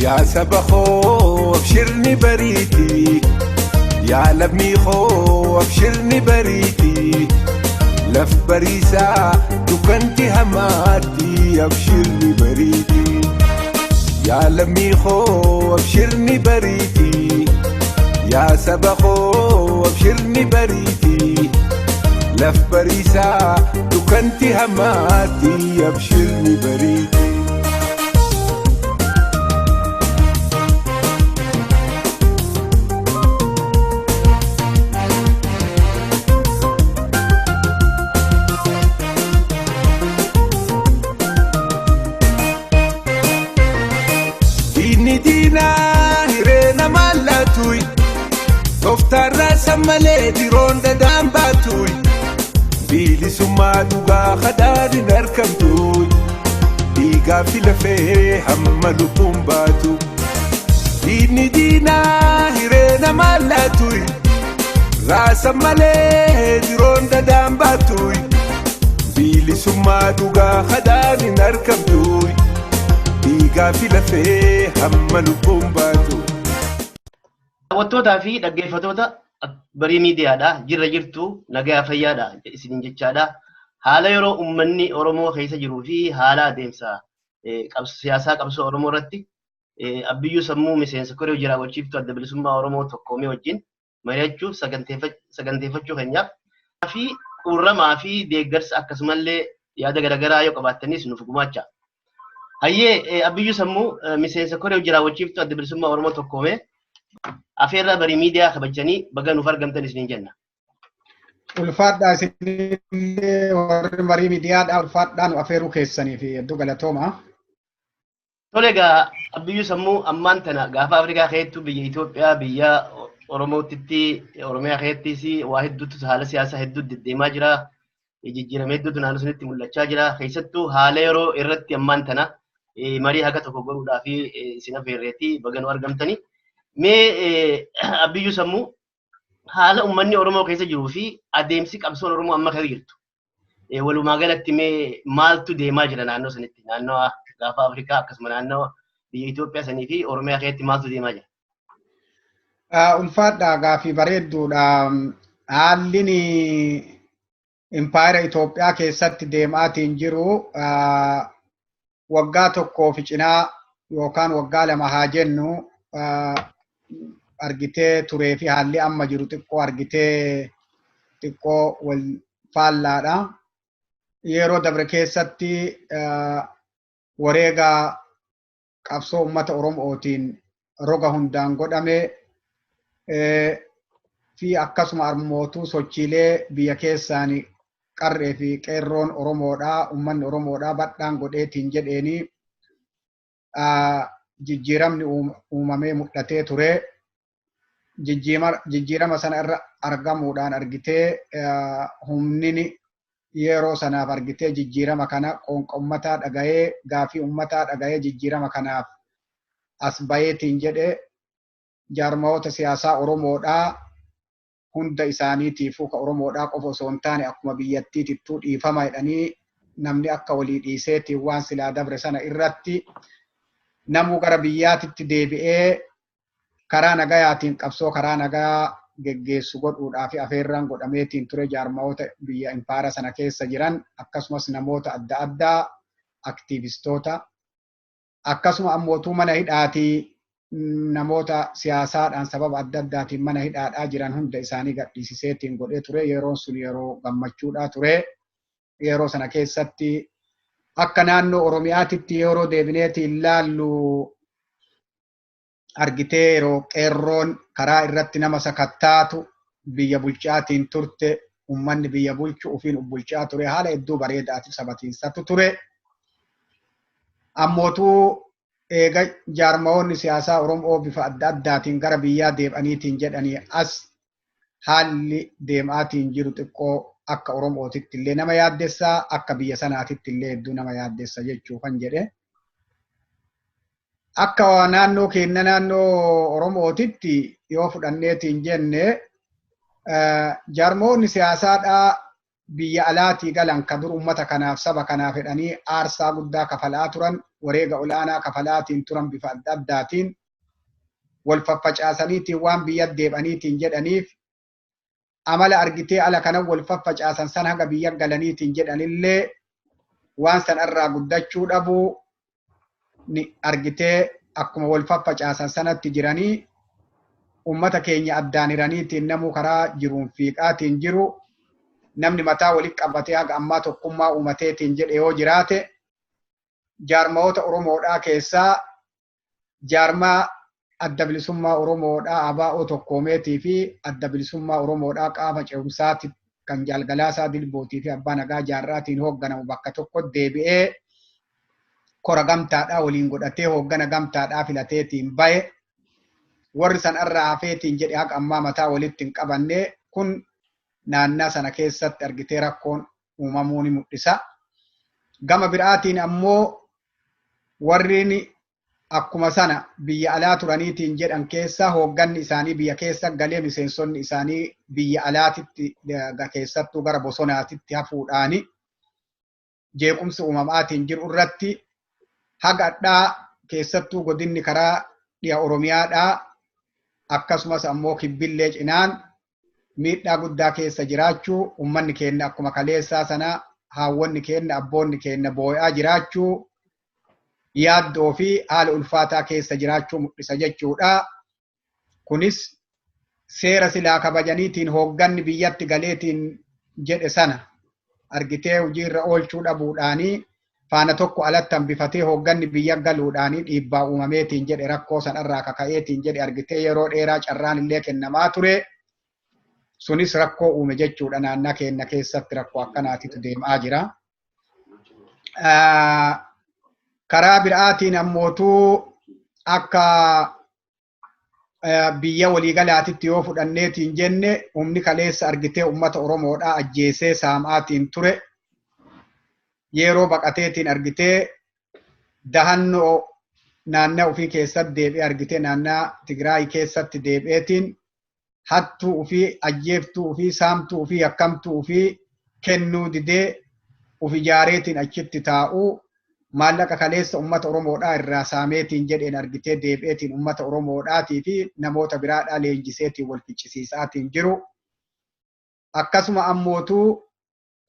Yaa saba koo abshirni bariiti, yaa lammii koo abshirni bariiti, laf bariisaa dukkanti hamaatti abshirni bariiti. Yaa lammii koo abshirni bariiti, yaa saba koo abshirni bariiti, laf bariisaa dukkanti hamaatti abshirni bariiti. Diinni diinaa hiree namaa laatuyi, tooftaarraa sammalee diroon dadaan baatuyi, bilisummaa dhugaa kadhaan hin argamtuyi, dhiigaa fi lafee hamma lubbuun baatu. Diinni diinaa hiree namaa laatuyi, raasa malee diroon dadaan baatuyi, bilisummaa dhugaa kadhaan hin argamtuyi. Dhiigaa fi lafee hamma lubbuun baatu. Daawwattootaa fi dhaggeeffattoota Barii Miidiyaadha. Jirra jirtu nagaa fayyaadha isiniin jechaadha. Haala yeroo uummanni Oromoo keessa jiruu fi haala adeemsa siyaasaa qabsoo Oromoo irratti Abbiyyuu Sammuu miseensa koree hojii raawwachiiftuu adda bilisummaa Oromoo tokkoomee wajjin mari'achuuf saganteeffachuu keenyaaf fi quurramaa fi deeggarsa akkasumallee yaada garaagaraa yoo qabaattanis nuuf gumaacha. Hayyee, Abbiyyuu Sammuu miseensa koree hojii raawwachiiftuu adda bilisummaa Oromoo tokkoomee afeerraa Barii Miidiyaa kabajanii baga nuuf argamtan isiniin jenna. Ulfaadhaa isinillee warri Barii Miidiyaadhaa, ulfaadhaa nu afeeruu keessanii fi hedduu galatooma. Tole egaa, Abbiyyuu Sammuu, ammaan tana gaafa Afrikaa keessattuu biyya Itoophiyaa, biyya Oromootitti, Oromiyaa keessattis waa hedduutu, haala siyaasaa hedduutu deddeemaa jira. Jijjiirama hedduutu naannoo sanitti mul'achaa jira. Keessattuu haala yeroo irratti ammaan tana marii haga tokko godhuudhaaf isin affeerreetti baga nu argamtani. Mee Abbiyyuu Sammuu, haala uummanni Oromoo keessa jiruu fi adeemsi qabsoon Oromoo amma keessa jirtu, walumaa galatti mee maaltu deemaa jira naannoo sanitti, naannoo gaafa Afrikaa akkasuma naannoo biyya Itoophiyaa sanii fi Oromiyaa keessatti maaltu deemaa jira? Ulfaadhaa, gaafii bareedduudha. Haalli impaayera Itoophiyaa keessatti deemaatiin jiru waggaa tokkoo fi cinaa yookaan waggaa 2 haa jennu argitee turee fi haalli amma jiru xiqqoo argitee xiqqoo wal faallaadha. Yeroo dabre keessatti wareega qabsoo uummata Oromootiin roga hundaan godhame fi akkasuma ammootuu sochiilee biyya keessaan qarree fi qeerroon Oromoodhaa, uummanni Oromoodhaa badhaan godheetiin jedheeni jijjiiramni uumamee mul'atee ture. Jijjiirama sana irra argamuudhaan argitee humnini yeroo sanaaf argitee jijjiirama kana qoonqa uummataa dhagahee, gaafii uummataa dhagahee, jijjiirama kanaaf as baheetiin jedhe jaarmayoota siyaasaa Oromoodhaa hunda isaaniitiifuu, ka Oromoodhaa qofa osoo hin taane, akkuma biyyattiitittuu dhiifama jedhanii namni akka walii dhiiseetiin waan silaa dabre sana irratti namuu gara biyyaatitti deebi'ee karaa nagayaatiin qabsoo karaa nagaa geggeessu godhuudhaa fi afeerraan godhameetiin ture jaarmayoota biyya impaara sana keessa jiran, akkasumas namoota adda addaa, aktiivistoota, akkasuma ammootuu mana hidhaatii namoota siyaasaadhaan sababa adda addaatiin mana hidhaadhaa jiran hunda isaanii gadhiisiseetiin godhee ture. Yeroon sun yeroo gammachuudhaa ture. Yeroo sana keessatti akka naannoo Oromiyaatitti yeroo deebineetiin ilaallu argitee yeroo qeerroon karaa irratti nama sakattaatu biyya bulchaatiin turte, uummanni biyya bulchu ofiin bulchaa ture, haala hedduu bareedaatiif sabatiinsatu ture. Ammootuu eega jaarmayoonni siyaasaa Oromoo bifa adda addaatiin gara biyyaa deebi'aniitiin jedhanii as haalli deemaatiin jiru xiqqoo akka Oromootitti illee nama yaaddessaa, akka biyya sanaatitti illee hedduu nama yaaddessa jechuufan jedhe. Akka naannoo keenya, naannoo Oromootitti yoo fudhanneetiin jenne, jaarmoonni siyaasaadhaa biyya alaatii galan ka dur uummata kanaaf, saba kanaaf jedhanii aarsaa guddaa kafalaa turan, wareega ol'aanaa kafalaatiin turan bifa adda addaatiin wal faffacaasaniitiin waan biyya deebaniitiin jedhaniif amala argitee ala kana wal faffacaasan san haga biyya galaniitiin jedhanillee waan san irraa guddachuu dhabuu ni argitee akkuma wal faffacaasan sanatti jiranii ummata keenya addaan hiraniitiin namuu karaa jiruun fiiqaatiin jiru namni mataa walitti qabatee haga ammaa tokkummaa uumateetiin jedhe yoo jiraate jaarmaoota Oromoodhaa keessaa jaarmaa adda bilisummaa Oromoodhaa ABO tokkoomeetii fi adda bilisummaa Oromoodhaa qaama ce'umsaati kan Jaalgalaasaa Dilbootii fi Abbaa Nagaa Jaarraatiin hoogganamu bakka tokko deebi'ee kora gamtaadhaa waliin godhatee hooggana gamtaadhaa filateetiin bahe warri san irraa hafeetiin jedhe haga ammaa mataa walitti hin qabanne kun naannaa sana keessatti argitee rakkoon uumamuu ni mul'isa. Gama biraatiin ammoo warreen akkuma sana biyya alaa turaniitiin jedhan keessa hoogganni isaanii biyya keessa galee miseensonni isaanii biyya alaatitti keessattuu gara bosonaatitti hafuudhaani jeequmsi uumamaatiin jiru irratti haga adhaa keessattuu godinni karaa dhiya Oromiyaadhaa akkasumas ammoo kibbillee cinaan miidhaa guddaa keessa jiraachuu uummanni keenya akkuma kaleessaa sana haawwanni keenya abboonni keenya boo'aa jiraachuu yaaddoo fi haala ulfaataa keessa jiraachuu mul'isa jechuudha. Kunis seera silaa kabajaniitiin hoogganni biyyatti galeetiin jedhe sana argitee hojiirra oolchuu dhabuudhaanii faana tokko alatti hambifatee hoogganni biyya galuudhaanii dhiibbaa uumameetiin jedhe rakkoo sanarraa kaka'eetiin jedhe argitee yeroo dheeraa carraan illee kennamaa ture. Sunis rakkoo uume jechuudha naannaa keenya keessatti rakkoo akkanaatitu deemaa jira. Karaa biraatiin ammootuu akka biyya waliigalaatitti yoo fudhanneetiin jenne humni kaleessa argitee uummata Oromoodhaa ajjeesee saamaatiin ture. Yeroo baqateetiin argitee dahannoo naannaa ofii keessatti deebi'ee argitee naannaa Tigraay keessatti deebi'eetiin hattuu ofii ajjeeftuu ofii saamtuu ofii akkamtuu ofii kennuu didee of ijaareetiin achitti taa'uu maallaqa kaleessa uummata Oromoodhaa irraa saameetiin jedheen argitee deebi'eetiin uummata Oromoodhaatii fi namoota biraadhaa leenjiseetiin wal ficcisiisaatiin jiru. Akkasuma ammootuu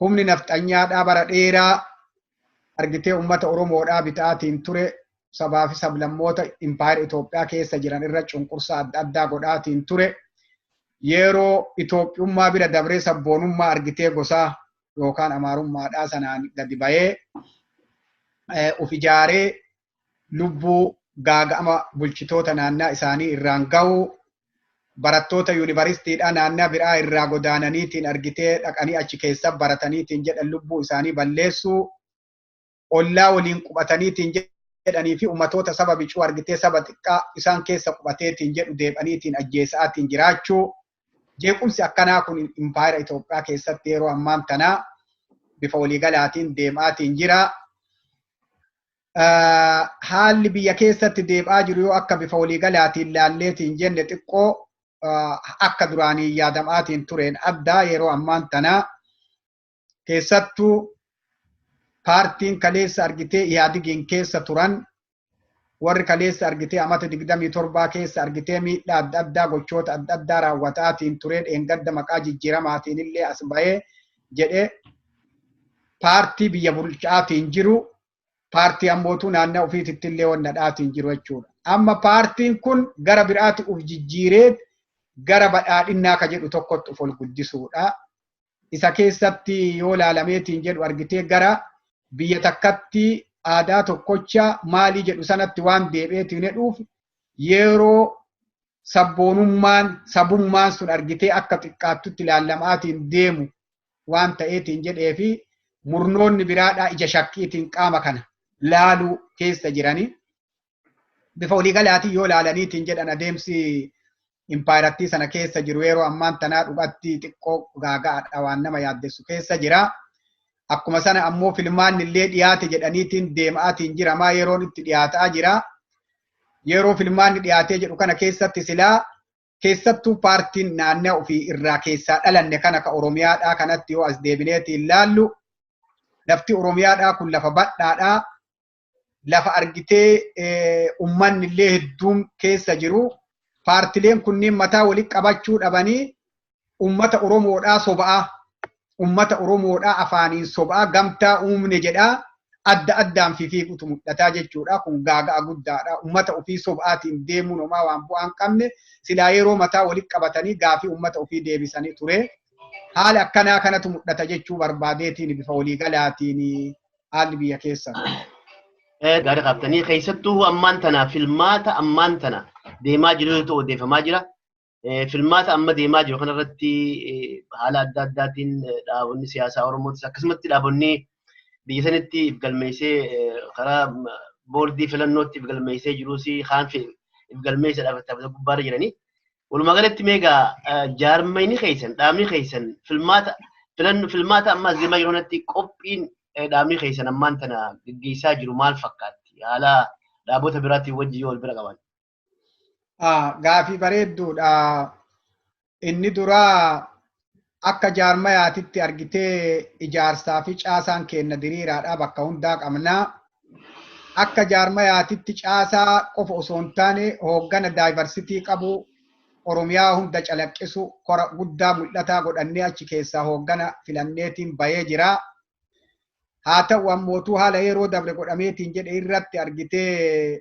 humni nafxanyaadhaa bara dheeraa argitee uummata Oromoodhaa bitaatiin ture sabaa fi sablammoota impaayera Itoophiyaa keessa jiran irra cunqursaa adda addaa godhaatiin ture. Yeroo Itoophiyummaa bira dabree sabboonummaa argitee gosaa yookaan amaarummaadhaa sanaan gadi bahee of ijaaree lubbuu gaaga'ama bulchitoota naannaa isaanii irraan ga'u barattoota yuunivarsiitiidhaa naannaa biraa irraa godaananiitiin argitee dhaqanii achi keessa barataniitiin jedhan lubbuu isaanii balleessuu ollaa waliin qubataniitiin jedhanii fi uummatoota saba bicuu argitee saba xiqqaa isaan keessa qubateetiin jedhu deebaniitiin ajjeesaatiin jiraachuu jeequmsi akkanaa kun impaayera Itoophiyaa keessatti yeroo ammaan tanaa bifa waliigalaatiin deemaatiin jira. Haalli biyya keessatti deemaa jiru yoo akka bifa waliigalaatiin laalleetiin jenne xiqqoo akka duraanii yaadamaatiin tureen addaa yeroo ammaan tanaa keessattuu paartiin kaleessa argitee Ihaadigiin keessa turan warri kaleessa argitee amata 27 keessa argitee miidhaa adda addaa gochoota adda addaa raawwataatiin turee dheengadda maqaa jijjiiramaatiin illee as bahee jedhee paartii biyya bulchaatiin jiru paartii ammootuu naannoo ofiititti illee wannadhaatiin jiru jechuudha. Amma paartiin kun gara biraatti uf jijjiiree gara badhaadhinnaa ka jedhu tokkotti uf ol guddisuudha. Isa keessatti yoo laalameetiin jedhu argitee gara biyya takkatti aadaa tokkocha maalii jedhu sanatti waan deebi'eetiin jedhuuf yeroo sabboonummaan sabummaan sun argitee akka xiqqaattutti ilaallamaatiin deemu waan ta'eetiin jedhee fi murnoonni biraadhaa ija shakkiitiin qaama kana laaluu keessa jiranii bifa waliigalaatiin yoo laalaniitiin jedhan adeemsi impaayirattii sana keessa jiru yeroo ammaan tanaa dhugatti xiqqoo gaaga'aadha waan nama yaaddessu keessa jira. Akkuma sana ammoo filmaanni illee dhiyaate jedhaniitiin deemaatiin jira maa yeroon itti dhiyaataa jira. Yeroo filmaanni dhiyaatee jedhu kana keessatti silaa keessattuu paartiin naannoo ofii irraa keessaa dhalanne kana ka Oromiyaadhaa kanatti yoo as deebineetiin laallu lafti Oromiyaadhaa kun lafa badhaadhaa Lafa argitee uummanni illee hedduun keessa jiru. Paartileen kunniin mataa walitti qabachuu dhabanii uummata Oromoodhaa soba'aa. Uummata Oromoodhaa afaaniin soba'aa gamtaa uumne jedhaa adda addaan fiifiiqutu mul'ataa jechuudha. Kun gaaga'a guddaadha. Uummata ofii soba'aatiin deemuun homaa waan bu'aa hin qabne silaa yeroo mataa walitti qabatanii gaafii uummata ofii deebisanii ture. Haala akkanaa kanatu mul'ata jechuu barbaadeetiin bifa waliigalaatiin haalli biyya keessa. Gaarii qaabatanii keessattuu ammaan tana filmaata ammaan tana deemaa jirutu odeeffamaa jira. Filmaata amma deemaa jiru kanarratti haala adda addaatiin dhaabonni siyaasaa Oromootis akkasumatti dhaabonni biyya sanitti if galmeessee karaa boordii filannootti if galmeessee jiruus kaan if galmeessa dhaabbata gubbaarra jiranii. Walumaa galatti meegaa jaarmayni keessan dhaabni keessan filmaata amma as deemaa jiru kanatti qophiin dhaabni keessan ammaan tana gaggeessaa jiru maal fakkaatti? Haala dhaabota biraatiin wajjin yoo wal bira qaban. Gaafii bareedduudha. Inni duraa akka jaarmayaatitti argitee ijaarsaa fi caasaan keenya diriiraadha bakka hundaa qabnaa. Akka jaarmayaatitti caasaa qofa osoo hin taane hooggana daayivarsitii qabu Oromiyaa hunda calaqqisu kora guddaa mul'ataa godhannee achi keessaa hooggana filanneetiin bahee jira. Haa ta'u ammootuu haala yeroo dabre godhameetiin jedhe irratti argitee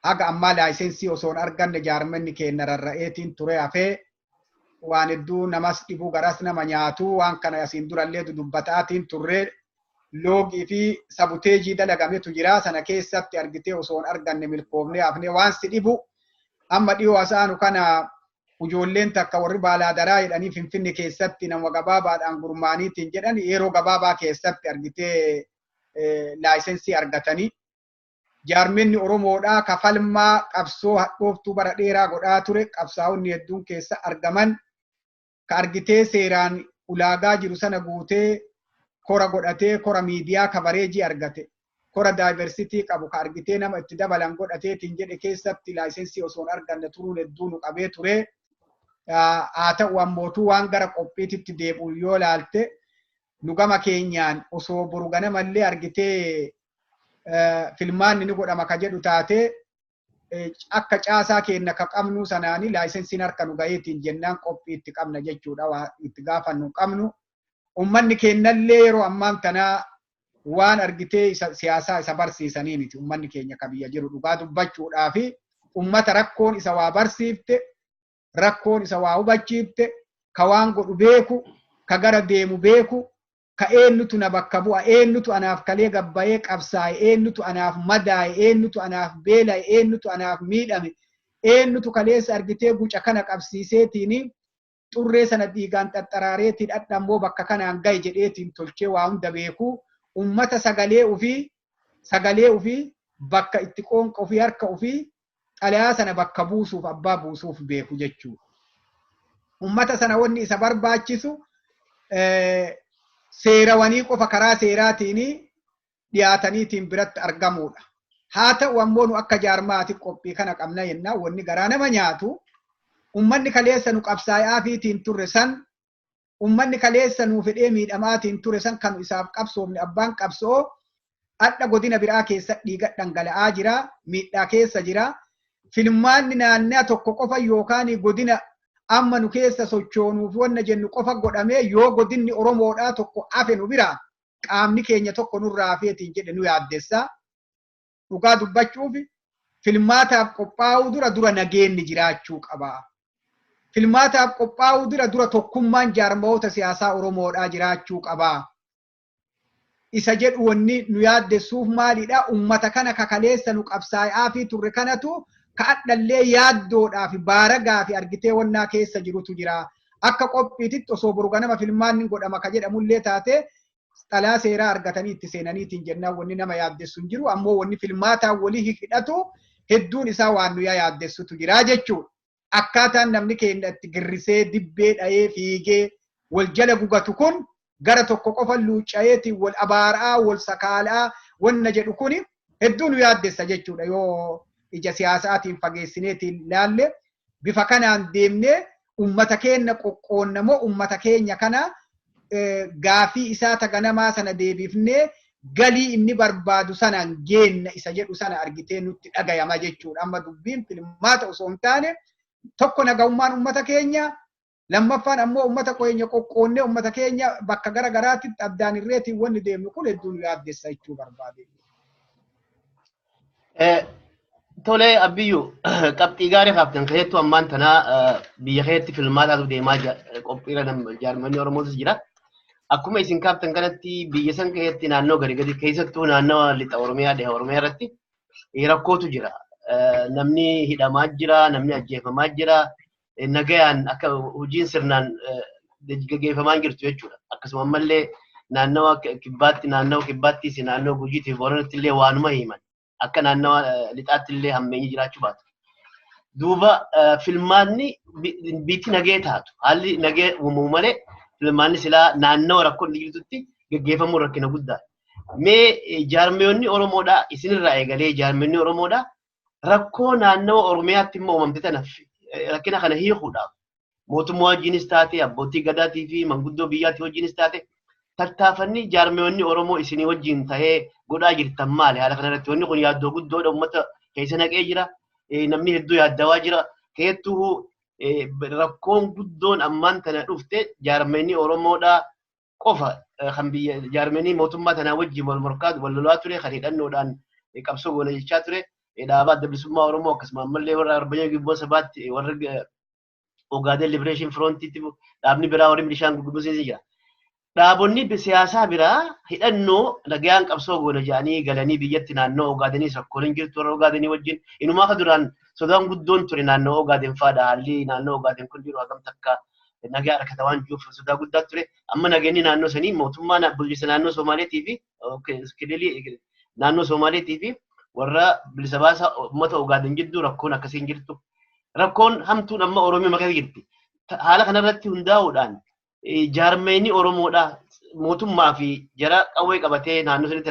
haga ammaa laayisensii osoo hin arganne jaarmanni keenya rarra'eetiin ture hafee waan hedduu namas dhibuu garas nama nyaatu waan kana asiin durallee dudubbataatiin turre loogii fi sabuteejii dalagametu jira sana keessatti argitee osoo hin arganne milkoofnee hafnee waan si dhibu amma dhiyoo asaanu kana ijoolleen takka warri baalaadaraa jedhanii Finfinne keessatti nama gabaabaadhaan gurmaaniitiin jedhan yeroo gabaabaa keessatti argitee laayisensii argatanii. Jaarmenni Oromoodhaa kafalmaa qabsoo hadhooftuu bara dheeraa godhaa ture qabsaa'onni hedduun keessa argaman ka argitee seeraan ulaagaa jiru sana guutee kora godhatee kora miidiyaa kabareejii argate kora daayivarsitii qabu ka argitee nama itti dabalan godhateetiin jedhe keessatti laayisensii osoo hin arganne turuun hedduu nu qabee ture. Haa ta'u ammootuu waan gara qophiititti deebi'u yoo laalte nu gama keenyaan osoo boru ganamallee argitee filmaanni ni godhama ka jedhu taatee akka caasaa keenya ka qabnu sanaanii laayisensiin harka nu gaheetiin jennaan qophii itti qabna jechuudha waa itti gaafannu qabnu. Uummanni keenyallee yeroo ammaan tanaa waan argitee siyaasaa isa barsiisanii miti uummanni keenya ka biyya jiru dhugaa dubbachuudhaa fi uummata rakkoon isa waa barsiifte rakkoon isa waa hubachiifte ka waan godhu beeku ka gara deemu beeku ka eenyutu na bakka bu'a eenyutu anaaf kalee gabbayee qabsaa'e eenyutu anaaf madaa'e eenyutu anaaf beela'e eenyutu anaaf miidhame eenyutu kaleessa argitee guca kana qabsiiseetiin xurree sana dhiigaan xaxxaraareetiin dhadhammoo bakka kanaan gahe jedheetiin tolchee waa hunda beeku ummata sagalee ofii bakka itti qoonqa ofii harka ofii xalayaa sana bakka buusuuf abbaa buusuuf beeku jechuudha. Ummata sana wanni isa barbaachisu seerawanii qofa karaa seeraatiin dhiyaataniitiin biratti argamuudha. Haa ta'u ammoo nu akka jaarmaati qophii kana qabna jennaan wanni garaa nama nyaatu ummanni kaleessa nu qabsaa'aafiitiin turre san ummanni kaleessa nuu fedhee miidhamaatiin ture san kan isaaf qabsoofne abbaan qabsoo adda godina biraa keessa dhiiga dhangala'aa jira miidhaa keessa jira. Filmaanni naannaa tokko qofa yookaan godina amma nu keessa sochoonuuf wanna jennu qofa godhamee yoo godinni Oromoodhaa tokko hafe nu bira qaamni keenya tokko nurraa hafeetiin jedhe nu yaaddessa. Dhugaa dubbachuuf filmaataaf qophaa'uu dura dura nageenni jiraachuu qaba. Filmaataaf qophaa'uu dura dura tokkummaan jaarmoota siyaasaa Oromoodhaa jiraachuu qaba. Isa jedhu wanni nu yaaddessuuf maalidha? Ummata kana kakaleessa nu qabsaa'aa fi turre kanatu ka adhallee yaaddoodhaa fi baaragaa fi argitee wannaa keessa jirutu jira. Akka qophiititti osoo boru ganama filmaanni godhama ka jedhamullee taate xalaa seeraa argatanii itti seenaniitiin jennaan wanni nama yaaddessu hin jiru. Ammoo wanni filmaataan walii hidhatu hedduun isaa waan nu yaaddessutu jira jechuudha. Akkaataan namni keenya itti girrisee dibbee dha'ee fiigee wal jala gugatu kun gara tokko qofa luucca'eetiin wal abaaraa wal sakaalaa wanna jedhu kuni hedduu nu yaaddessa jechuudha yoo ija siyaasaatiin fageessineetiin ilaalle bifa kanaan deemnee ummata keenya qoqqoonnamoo ummata keenya kana gaafii isaa taganamaa sana deebifnee Galii inni barbaadu sanaan geenna isa jedhu sana argitee nutti dhagayama jechuudha. Amma dubbiin filmaata osoo hin taane, tokko nagahummaan uummata keenya, lammaffaan ammoo uummata keenya qoqqoonnee uummata keenya bakka gara garaatti addaan irreetiin wanni deemnu kun hedduu nu yaaddessa jechuu barbaade. Tole Abbiyyuu, qabxii gaarii kaaftan. Keessattuu ammaan tanaa biyya keessatti filmaataatu deemaa qophiirra, jaarmanni Oromootis jira. Akkuma isin kaaftan kanatti, biyya san keessatti naannoo gadi gadi, keessattuu naannawa lixa Oromiyaa, dhiha Oromiyaa irratti rakkootu jira. Namni hidhamaa jira, namni ajjeefamaa jira, nagayaan akka hojiin sirnaan gaggeeffamaa jirtu jechuudha. Akkasuma ammallee naannawa kibbaatti, naannawa kibbaattis, naannoo Gujiitii fi Booranatti illee waanuma himan. Akka naannawa lixaatti illee hammeenyi jiraachuu baatu. Duuba filmaanni biitti nagee taatu, haalli nagee uumamuu malee, filmaanni silaa naannawa rakkoon jirtutti gaggeeffamuu rakkina guddaa. Mee jaarmiyoonni Oromoodhaa, isinirraa eegalee jaarmiyoonni Oromoodhaa, rakkoo naannawa Oromiyaatti immoo uumamte tana, rakkina kana hiikuudhaaf mootummaa wajjinis taate, abbootii gadaatii fi manguddoo biyyaatii wajjinis taate, tattaafanni jaarmiyoonni Oromoo isinii wajjin tahee godhaa jirtan maali? Haala kanarratti wanni kun yaaddoo guddoodha, uummata keessa naqee jira. Namni hedduu yaaddawaa jira. Keessattuu rakkoon guddoon ammaan tana dhufte jaarmiyoonni Oromoodhaa qofa kan biyya jaarmiyoonni mootummaa tanaa wajjin wal morkaa wal lolaa ture, kan hidhannoodhaan qabsoo goona jechaa ture. Dhaabaa Adda Bilisummaa Oromoo, akkasuma ammallee warra Arbanyoo Gibboo Sabaatti, warra Ogaaden Liberation Frontiitti, dhaabni biraa warri milishaan gurguddoo jira. Dhaabonni siyaasaa biraa hidhannoo nagayaan qabsoo goona jedhanii galanii biyyatti naannoo Ogaadeniis rakkooleen jirtu, warra Ogaadenii wajjin inumaa akka duraan sodaan guddoon ture naannoo Ogaaden fa'aadha. Haalli naannoo Ogaaden kun jiru hagam takka nagaa harkata waan jiruuf sodaa guddaa ture. Amma nageenyi naannoo sanii mootummaa bulchiinsa naannoo Somaaleetii fi kililii naannoo Somaaleetii fi warra bilisa baasaa uummata Ogaaden jidduu rakkoon akkasii hin jirtu. Rakkoon hamtuun amma Oromiyaa keessa jirti. Haala kanarratti hundaa'uudhaan jaarmeenii Oromoodhaa mootummaa fi jara qawwee qabatee naannoo sanitti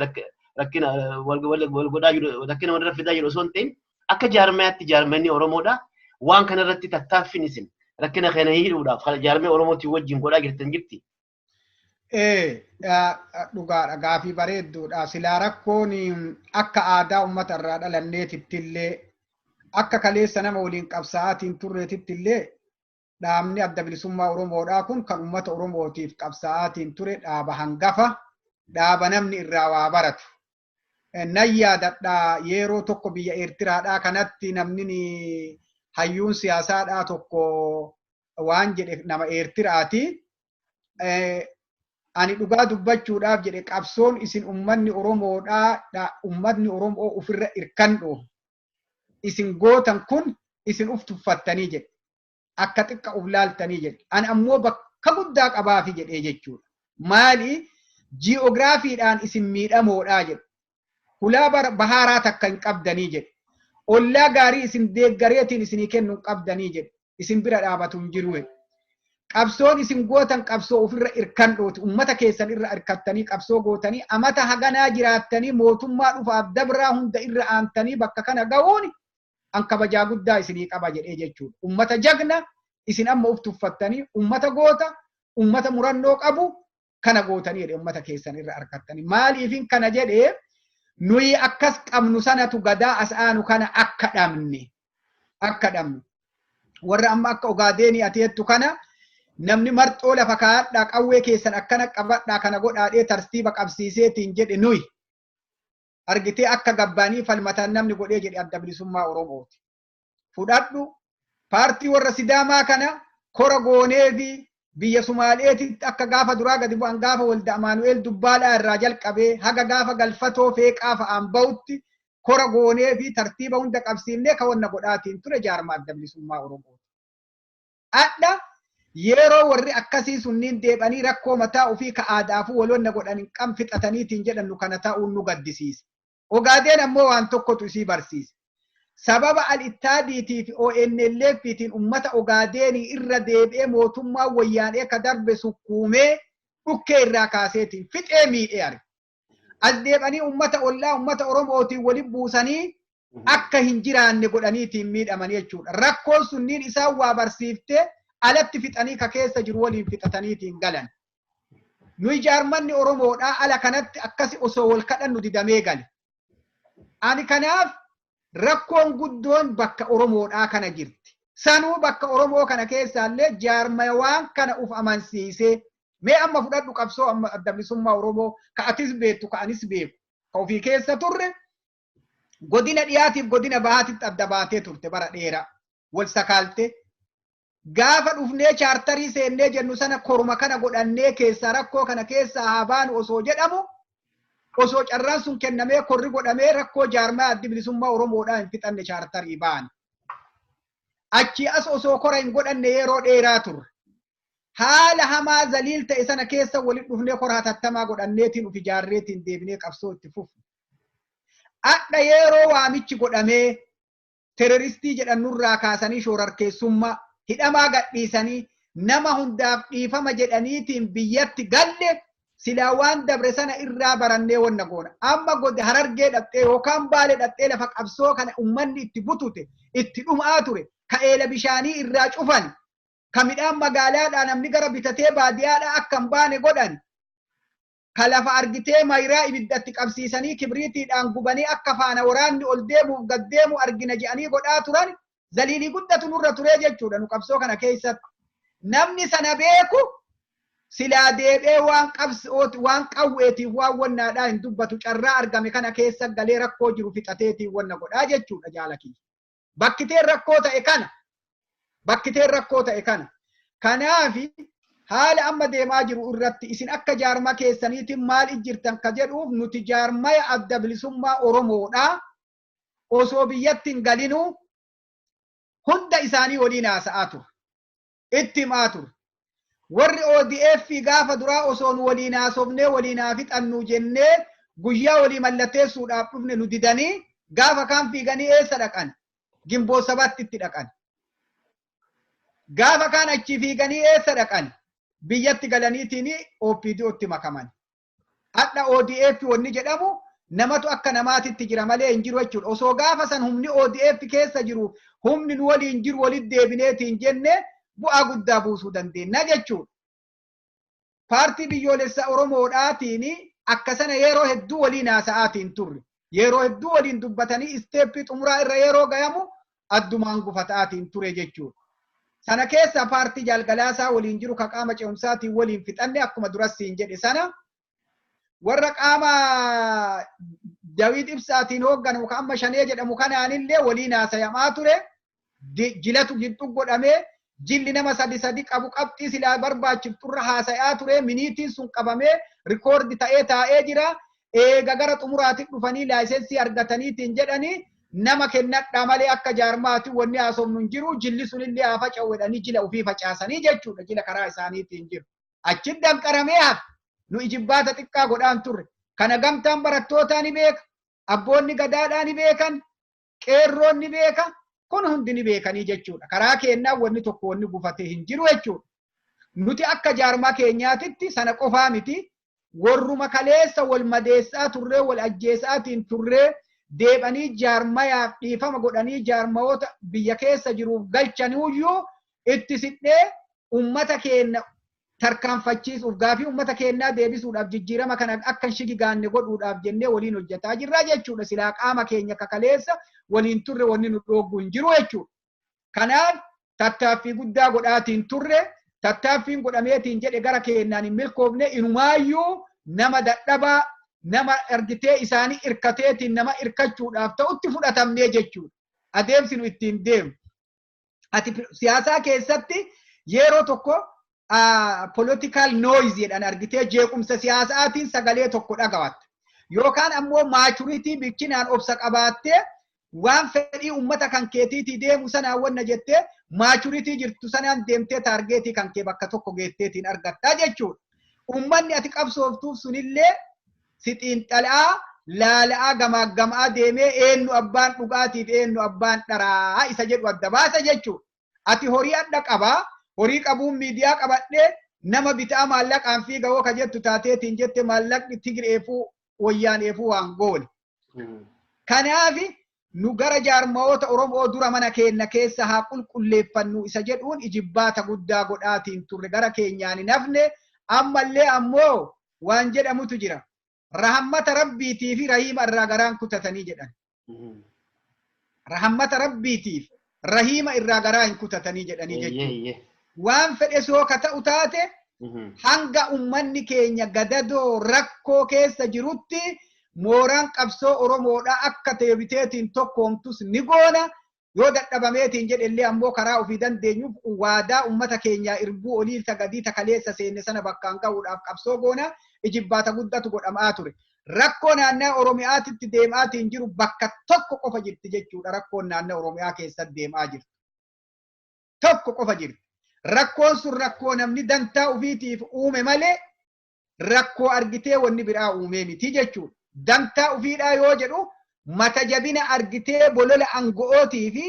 rakkina wal godhaa jiru, rakkina walirra fidaa jiru osoo hin ta'in, akka jaarmeyaatti jaarmeenii Oromoodhaa waan kanarratti tattaaffiin isin rakkina kana hiidhuudhaaf jaarmee Oromootiin wajjin godhaa jirtan jirti. Ee, dhugaadha, gaafii bareedduudha. Silaa rakkoon akka aadaa uummata irraa dhalanneetitti illee, akka kaleessa nama waliin qabsaa'aatiin turreetitti illee, dhaabni Adda Bilisummaa Oromoodhaa kun kan uummata Oromootiif qabsaa'aatiin ture, dhaaba hangafa, dhaaba namni irraa waa baratu. Nan yaadadha, yeroo tokko biyya Eertiraadhaa kanatti namni hayyuun siyaasaadhaa tokko waan jedhe, nama Eertiraati. Ani dhugaa dubbachuudhaaf jedhe, qabsoon isin ummanni Oromoodhaa, ummanni Oromoo ofirra irkandhu isin gootan kun, isin uf tuffattanii jedhe. Akka xiqqa uf laaltanii jedhe. Ani ammoo bakka guddaa qabaafi jedhee jechuudha. Maali? Ji'oogiraafiidhaan isin miidhamoodhaa jedhe. Hulaa bahaaraa takka hin qabdanii jedhe. Ollaa gaarii isin deeggareetiin isinii kennu hin qabdanii jedhe. Isin bira dhaabatu hin jiru. Qabsoon isin gootan qabsoo ofirra irkandhooti. Ummata keessan irra irkattanii qabsoo gootanii amata haganaa jiraattanii, mootummaa dhufaaf dabraa hunda irra aantanii bakka kana ga'uun an kabajaa guddaa isinii qaba jedhee jechuudha. Ummata jagna isin amma uf tuffattanii, ummata goota, ummata murannoo qabu kana gootanii jedhe, ummata keessan irra harkattanii. Maaliifin kana jedhee? Nuyi akkas qabnu sanatu gadaa as aanu kana akka dhabne akka dhabne. Warra amma akka Ogaadeenii ati jettu kana, namni marxoo lafa kaa'adhaa, qawwee keessan akkana qabadhaa, kana godhaadhee tartiiba qabsiiseetiin jedhe, nuyi argitee akka gabbaanii falmatan namni godhee jedhe Adda Bilisummaa Oromooti. Fudhadhu, paartii warra Sidaamaa kana kora goonee fi biyya Sumaaleetitti akka gaafa duraa gadi bu'an, gaafa Walda Amaanu'eel Dubbaalaa irraa jalqabee haga gaafa Galfatoo Feeqaa fa'aan bahutti kora goonee fi tartiiba hunda qabsiifnee ka wanna godhaatiin ture jaarma Adda Bilisummaa Oromooti. Adha yeroo warri akkasii sunniin deebanii rakkoo mataa ofii ka aadaafuu wal wanna godhan hin qam fixataniitiin jedhan, kana ta'uun nu gaddisiisa. Ogaadeen ammoo waan tokkotu isii barsiise. Sababa al-ittaadiitii fi ONLFtiin ummata Ogaadeenii irra deebi'ee mootummaa wayyaanee ka darbe sukkuumee dhukkee irraa kaaseetiin fixee miidhee arge. As deebanii ummata ollaa ummata Oromootiin waliin buusanii akka hin jiraanne godhaniitiin miidhamanii jechuudha. Rakkoon sunniin isaan waa barsiiftee alatti fixanii ka keessa jiru waliin fixataniitiin galan. Nuyi jaarmanni Oromoodhaa ala kanatti akkasi osoo wal kadhannu didamee gale. Ani kanaaf rakkoon guddoon bakka Oromoodhaa kana jirti. Sanuu bakka Oromoo kana keessaallee jaarmaya waan kana uf amansiisee mee amma fudhadhu qabsoo amma adda bilisummaa Oromoo ka atis beektu ka anis beeku ka ofii keessa turre godina dhiyaatiif godina bahaatitti adda baatee turte bara dheeraa wal sakaalte. Gaafa dhufnee chaartarii seennee jennu sana koruma kana godhannee keessaa rakkoo kana keessaa haa baanu osoo jedhamu osoo carraan sun kennamee korri godhamee rakkoo jaarmaa addi bilisummaa Oromoodhaa hin fixanne chaartarii baane. Achii as osoo kora hin godhanne yeroo dheeraa turre. Haala hamaa zaliil ta'e sana keessa walitti dhufnee kora hatattamaa godhanneetiin uf ijaarreetiin deebinee qabsoo itti fufne. Adha yeroo waamichi godhamee teroristii jedhan nurraa kaasanii shoorarkeessummaa hidhamaa gadhiisanii nama hundaaf dhiifama jedhaniitiin biyyatti galle silaa waan dabre sana irraa barannee wanna goona. Amma godhe Harargee dhaqxee yookaan Baalee dhaqxee lafa qabsoo kana ummanni itti butute itti dhumaa ture ka eela bishaanii irraa cufan ka midhaan magaalaadhaa namni gara bitatee baadiyyaadhaa akka hin baane godhan ka lafa argitee mayiraa ibiddatti qabsiisanii kibriitiidhaan gubanii akka faana waraanni ol deemuuf gad deemu argina jedhanii godhaa turan zaliilii guddatu nurra turee jechuudha nu qabsoo kana keessatti. Namni sana beeku silaa deebi'ee waan qabsooti waan qawweetiif waan wannaadhaa hin dubbatu carraa argame kana keessa galee rakkoo jiru fixateetiin wanna godhaa jechuudha jaala kiyya. Bakkiteen rakkoo ta'e kana. Bakkiteen rakkoo ta'e kana. Kanaafi haala amma deemaa jiru irratti isin akka jaarmaa keessaniitiin maal ijjirtan ka jedhuuf nuti jaarmaya adda bilisummaa Oromoodhaa osoo biyyatti hin galinuu hunda isaanii waliin haasa'aa ture. Itti himaa ture. Warri ODF gaafa duraa osoo nu waliin haasofnee waliin haa fixannu jennee guyyaa walii mallatteessuudhaaf dhufne nu didanii gaafa kaan fiiganii eessa dhaqan? Gimboo sabaatti itti dhaqan. Gaafa kaan achi fiiganii eessa dhaqan? Biyyatti galaniitiin OPDOtti makaman. Hadha ODF wanni jedhamu namatu akka namaatitti jira malee hin jiru jechuudha. Osoo gaafa san humni ODF keessa jiru humni nu waliin jiru walitti deebineetiin jenne bu'aa guddaa buusuu dandeenya jechuudha. Paartii biyyoolessa Oromoodhaatiin akka sana yeroo hedduu waliin haasa'aatiin turre. Yeroo hedduu waliin dubbatanii isteeppii xumuraa irra yeroo gayamu addumaan gufataatiin ture jechuudha. Sana keessa paartii jaalgalaasaa waliin jiru ka qaama ce'umsaatiin waliin fixanne akkuma duras siin jedhe sana warra qaama Daawit Ibsaatiin hoogganamu ka amma shanee jedhamu kanaanillee waliin haasayamaa ture. Jilatu gidduu godhamee jilli nama sadi sadi qabu qabxii silaa barbaachifturra haasayaa ture. Miniitiin sun qabamee rikoordi ta'ee taa'ee jira. Eega gara xumuraatti dhufanii laayisensii argataniitiin jedhanii nama kennadhaa malee akka jaarmaatti wanni haasofnu hin jiru. Jilli sunillee haa faca'u jedhanii jila ofii facaasanii jechuudha. Jila karaa isaaniitiin jiru. Achi danqaramee hafe. Nu ijibbaata xiqqaa godhaan turre. Kana gamtaan barattootaa ni beeka. Abboonni gadaadhaa ni beekan. Qeerroon ni beeka. Kun hundi ni beekanii jechuudha. Karaa keenyaa wanni tokko wanni gufatee hin jiru jechuudha. Nuti akka jaarmaa keenyaatitti sana qofaa miti. Warruma kaleessa wal madeessaa turree wal ajjeesaatiin turree deebanii jaarmayaaf dhiifama godhanii jaarmayoota biyya keessa jiruuf galchaniiyyuu itti sidhee ummata keenya tarkaanfachiisuuf gaafii ummata keenyaa deebisuudhaaf jijjiirama kana akka hin shigigaanne godhuudhaaf jennee waliin hojjetaa jirra jechuudha. Silaa qaama keenya kakaleessa waliin turre wanni nu dhooggu hin jiru jechuudha. Kanaaf tattaaffii guddaa godhaatiin turre tattaaffiin godhameetiin jedhe gara keenyaan hin milkoofne inumaayyuu nama dadhabaa nama argitee isaanii irkateetiin nama irkachuudhaaf ta'utti fudhatamnee jechuudha. Adeemsi nu ittiin deemu. Ati siyaasaa keessatti yeroo tokko political noise jedhan argitee jeequmsa siyaasaatiin sagalee tokko dhagawatta. Yookaan ammoo maachuriitii bilchinaan obsa qabaattee waan fedhii uummata kan keetiitii deemu sanaan wanna jettee maachuriitii jirtu sanaan deemtee taargeetii kan kee bakka tokko geetteetiin argattaa jechuudha. Uummanni ati qabsooftuuf sunillee si xiinxalaa laala'aa gamaaggamaa deemee eenyu abbaan dhugaatiif eenyu abbaan dharaa isa jedhu adda baasa jechuudha. Ati horii adda qabaa. Horii qabuun miidiyaa qabadhee nama bitaa maallaqaan fiiga hoo ka jettu taateetiin jette maallaqni Tigreefuu wayyaaneefuu waan goone. Kanaaf nu gara jaarmayoota Oromoo dura mana keenya keessa haa qulqulleeffannu isa jedhuun ijibbaata guddaa godhaatiin turre gara keenyaan hin hafne Ammallee ammoo waan jedhamutu jira. Rahammata rabbiitii fi rahiima irraa garaan kutatanii jedhan. Rahammata rabbiitiif rahiima irraa garaa hin kutatanii jedhanii jechuudha. Waan fedhe sooka ta'u taate hanga ummanni keenya gadadoo rakkoo keessa jirutti mooraan qabsoo Oromoodhaa akka teebiteetiin tokkoomtus ni goona. Yoo dadhabameetiin jedhellee ammoo karaa ofii dandeenyuuf waadaa ummata keenyaa irbuu olii sagadii takaleessa seenne sana bakkaan ga'uudhaaf qabsoo goona. Ijibbaata guddatu godhamaa ture. Rakkoo naannoo Oromiyaatitti deemaatiin jiru bakka tokko qofa jirti jechuudha. Rakkoon naannoo Oromiyaa keessatti deemaa jirtu. Tokko qofa jirti. Rakkoon sun rakkoo namni dantaa ofiitiif uume malee rakkoo argitee wanni biraa uumee miti jechuudha. Dantaa ofiidhaa yoo jedhu mata jabina argitee bolola aango'ootii fi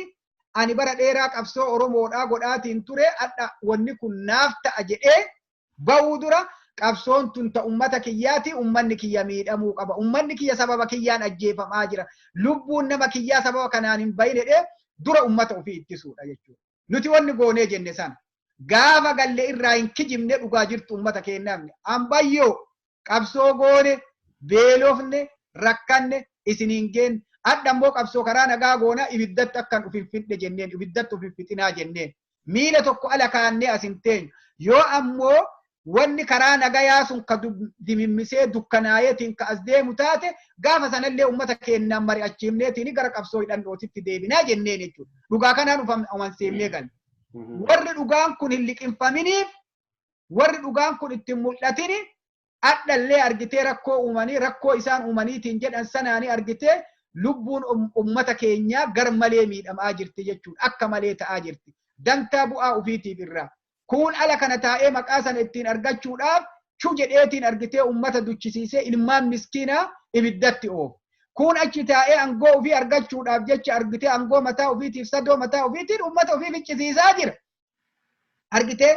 ani bara dheeraa qabsoo Oromoodhaa godhaatiin ture adha wanni kun naaf ta'a jedhee ba'uu dura qabsoon tun ta ummata kiyyaati. Ummanni kiyya miidhamuu qaba. Ummanni kiyya sababa kiyyaan ajjeefamaa jira. Lubbuun nama kiyyaa sababa kanaan hin bahin jedhee dura ummata ofii ittisuudha jechuudha. Nuti wanni goonee jenne sana gaafa galle irraa hin kijibne dhugaa jirtu ummata keenyaaf. Ambayyoo qabsoo goone beelofne rakkanne isiniin geenne adda immoo qabsoo karaa nagaa goona ibiddatti akkan of hin fidne jenneen ibiddatti of hin fixinaa jenneen miila tokko ala kaannee as hin teenyu. Yoo ammoo wanni karaa nagayaa sun ka dimimmisee dukkanaa'eetiin ka as deemu taate gaafa sanallee ummata keenyaan mari'achiifneetiin gara qabsoo hidhannootitti deebinaa jenneen jechuudha. Dhugaa kanaan uf amansiifnee galle. Warri dhugaan kun hin liqinfaminiif warri dhugaan kun ittiin mul'atini adhallee argitee rakkoo uumanii rakkoo isaan uumaniitiin jedhan sanaanii argitee lubbuun ummata keenyaa gar malee miidhamaa jirti jechuudha. Akka malee ta'aa jirti. Dantaa bu'aa ofiitiif irraa. Kun ala kana taa'ee maqaa sana ittiin argachuudhaaf chu jedheetiin argitee ummata duchisiisee ilmaan miskiinaa ibiddatti oofu. Kun achi taa'ee aangoo ofii argachuudhaaf jecha argitee aangoo mataa ofiitiif sadoo mataa ofiitiin ummata ofii ficcisiisaa jira. Argitee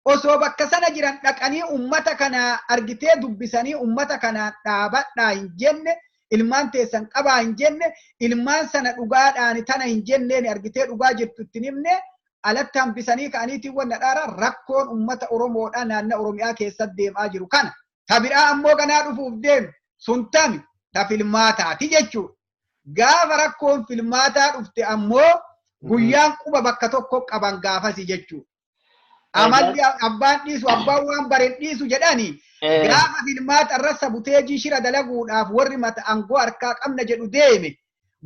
osoo bakka sana jiran dhaqanii ummata kana argitee dubbisanii ummata kana dhaabadhaa hin jenne ilmaan teessan qabaa hin jenne ilmaan sana dhugaadhaan tana hin jenneen argitee dhugaa jirtu ittiin himne alatti hambisanii ka'aniitiin wanna dhaara rakkoon ummata Oromoodhaa naannoo Oromiyaa keessatti deemaa jiru kana. Ta biraa ammoo ganaa dhufuuf deemu sun tami ta filmaataati jechuudha. Gaafa rakkoon filmaataa dhufte ammoo guyyaan quba bakka tokko qaban gaafasi jechuudha. Amalli abbaan dhiisu abbaan waan bareen dhiisu jedhanii gaafa filmaata irra sabuteejii shira dalaguudhaaf warri mata aangoo harkaa qabna jedhu deeme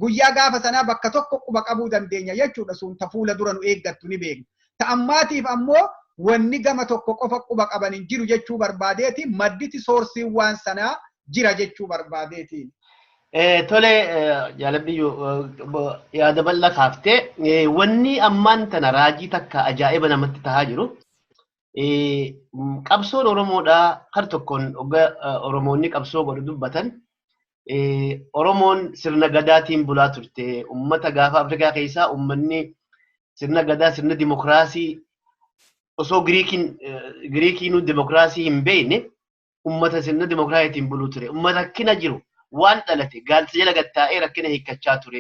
guyyaa gaafa sanaa bakka tokko quba qabuu dandeenya jechuudha. Sun ta fuula dura nu eeggattu ni beekna. Ta ammaatiif ammoo wanni gama tokko qofa quba qaban hin jiru jechuu barbaadeeti madditi soorsiin waan sanaa jira jechuu barbaadeeti. Tole jaalabbiyyuu yaada bal'aa kaaftee wanni ammaan tana raajii takka ajaa'iba namatti tahaa jiru. Qabsoon Oromoodhaa har tokkoon Oromoonni qabsoo godhu dubbatan Oromoon sirna gadaatiin bulaa turte. Uummata gaafa Afrikaa keessaa uummanni sirna gadaa sirna dimokiraasii osoo Giriikiinuu dimokiraasii hin beekne uummata sirna dimokiraasiitiin buluu ture. Uummata rakkina jiru waan dhalate gaalcha jala gattaa'ee rakkina hiikkachaa ture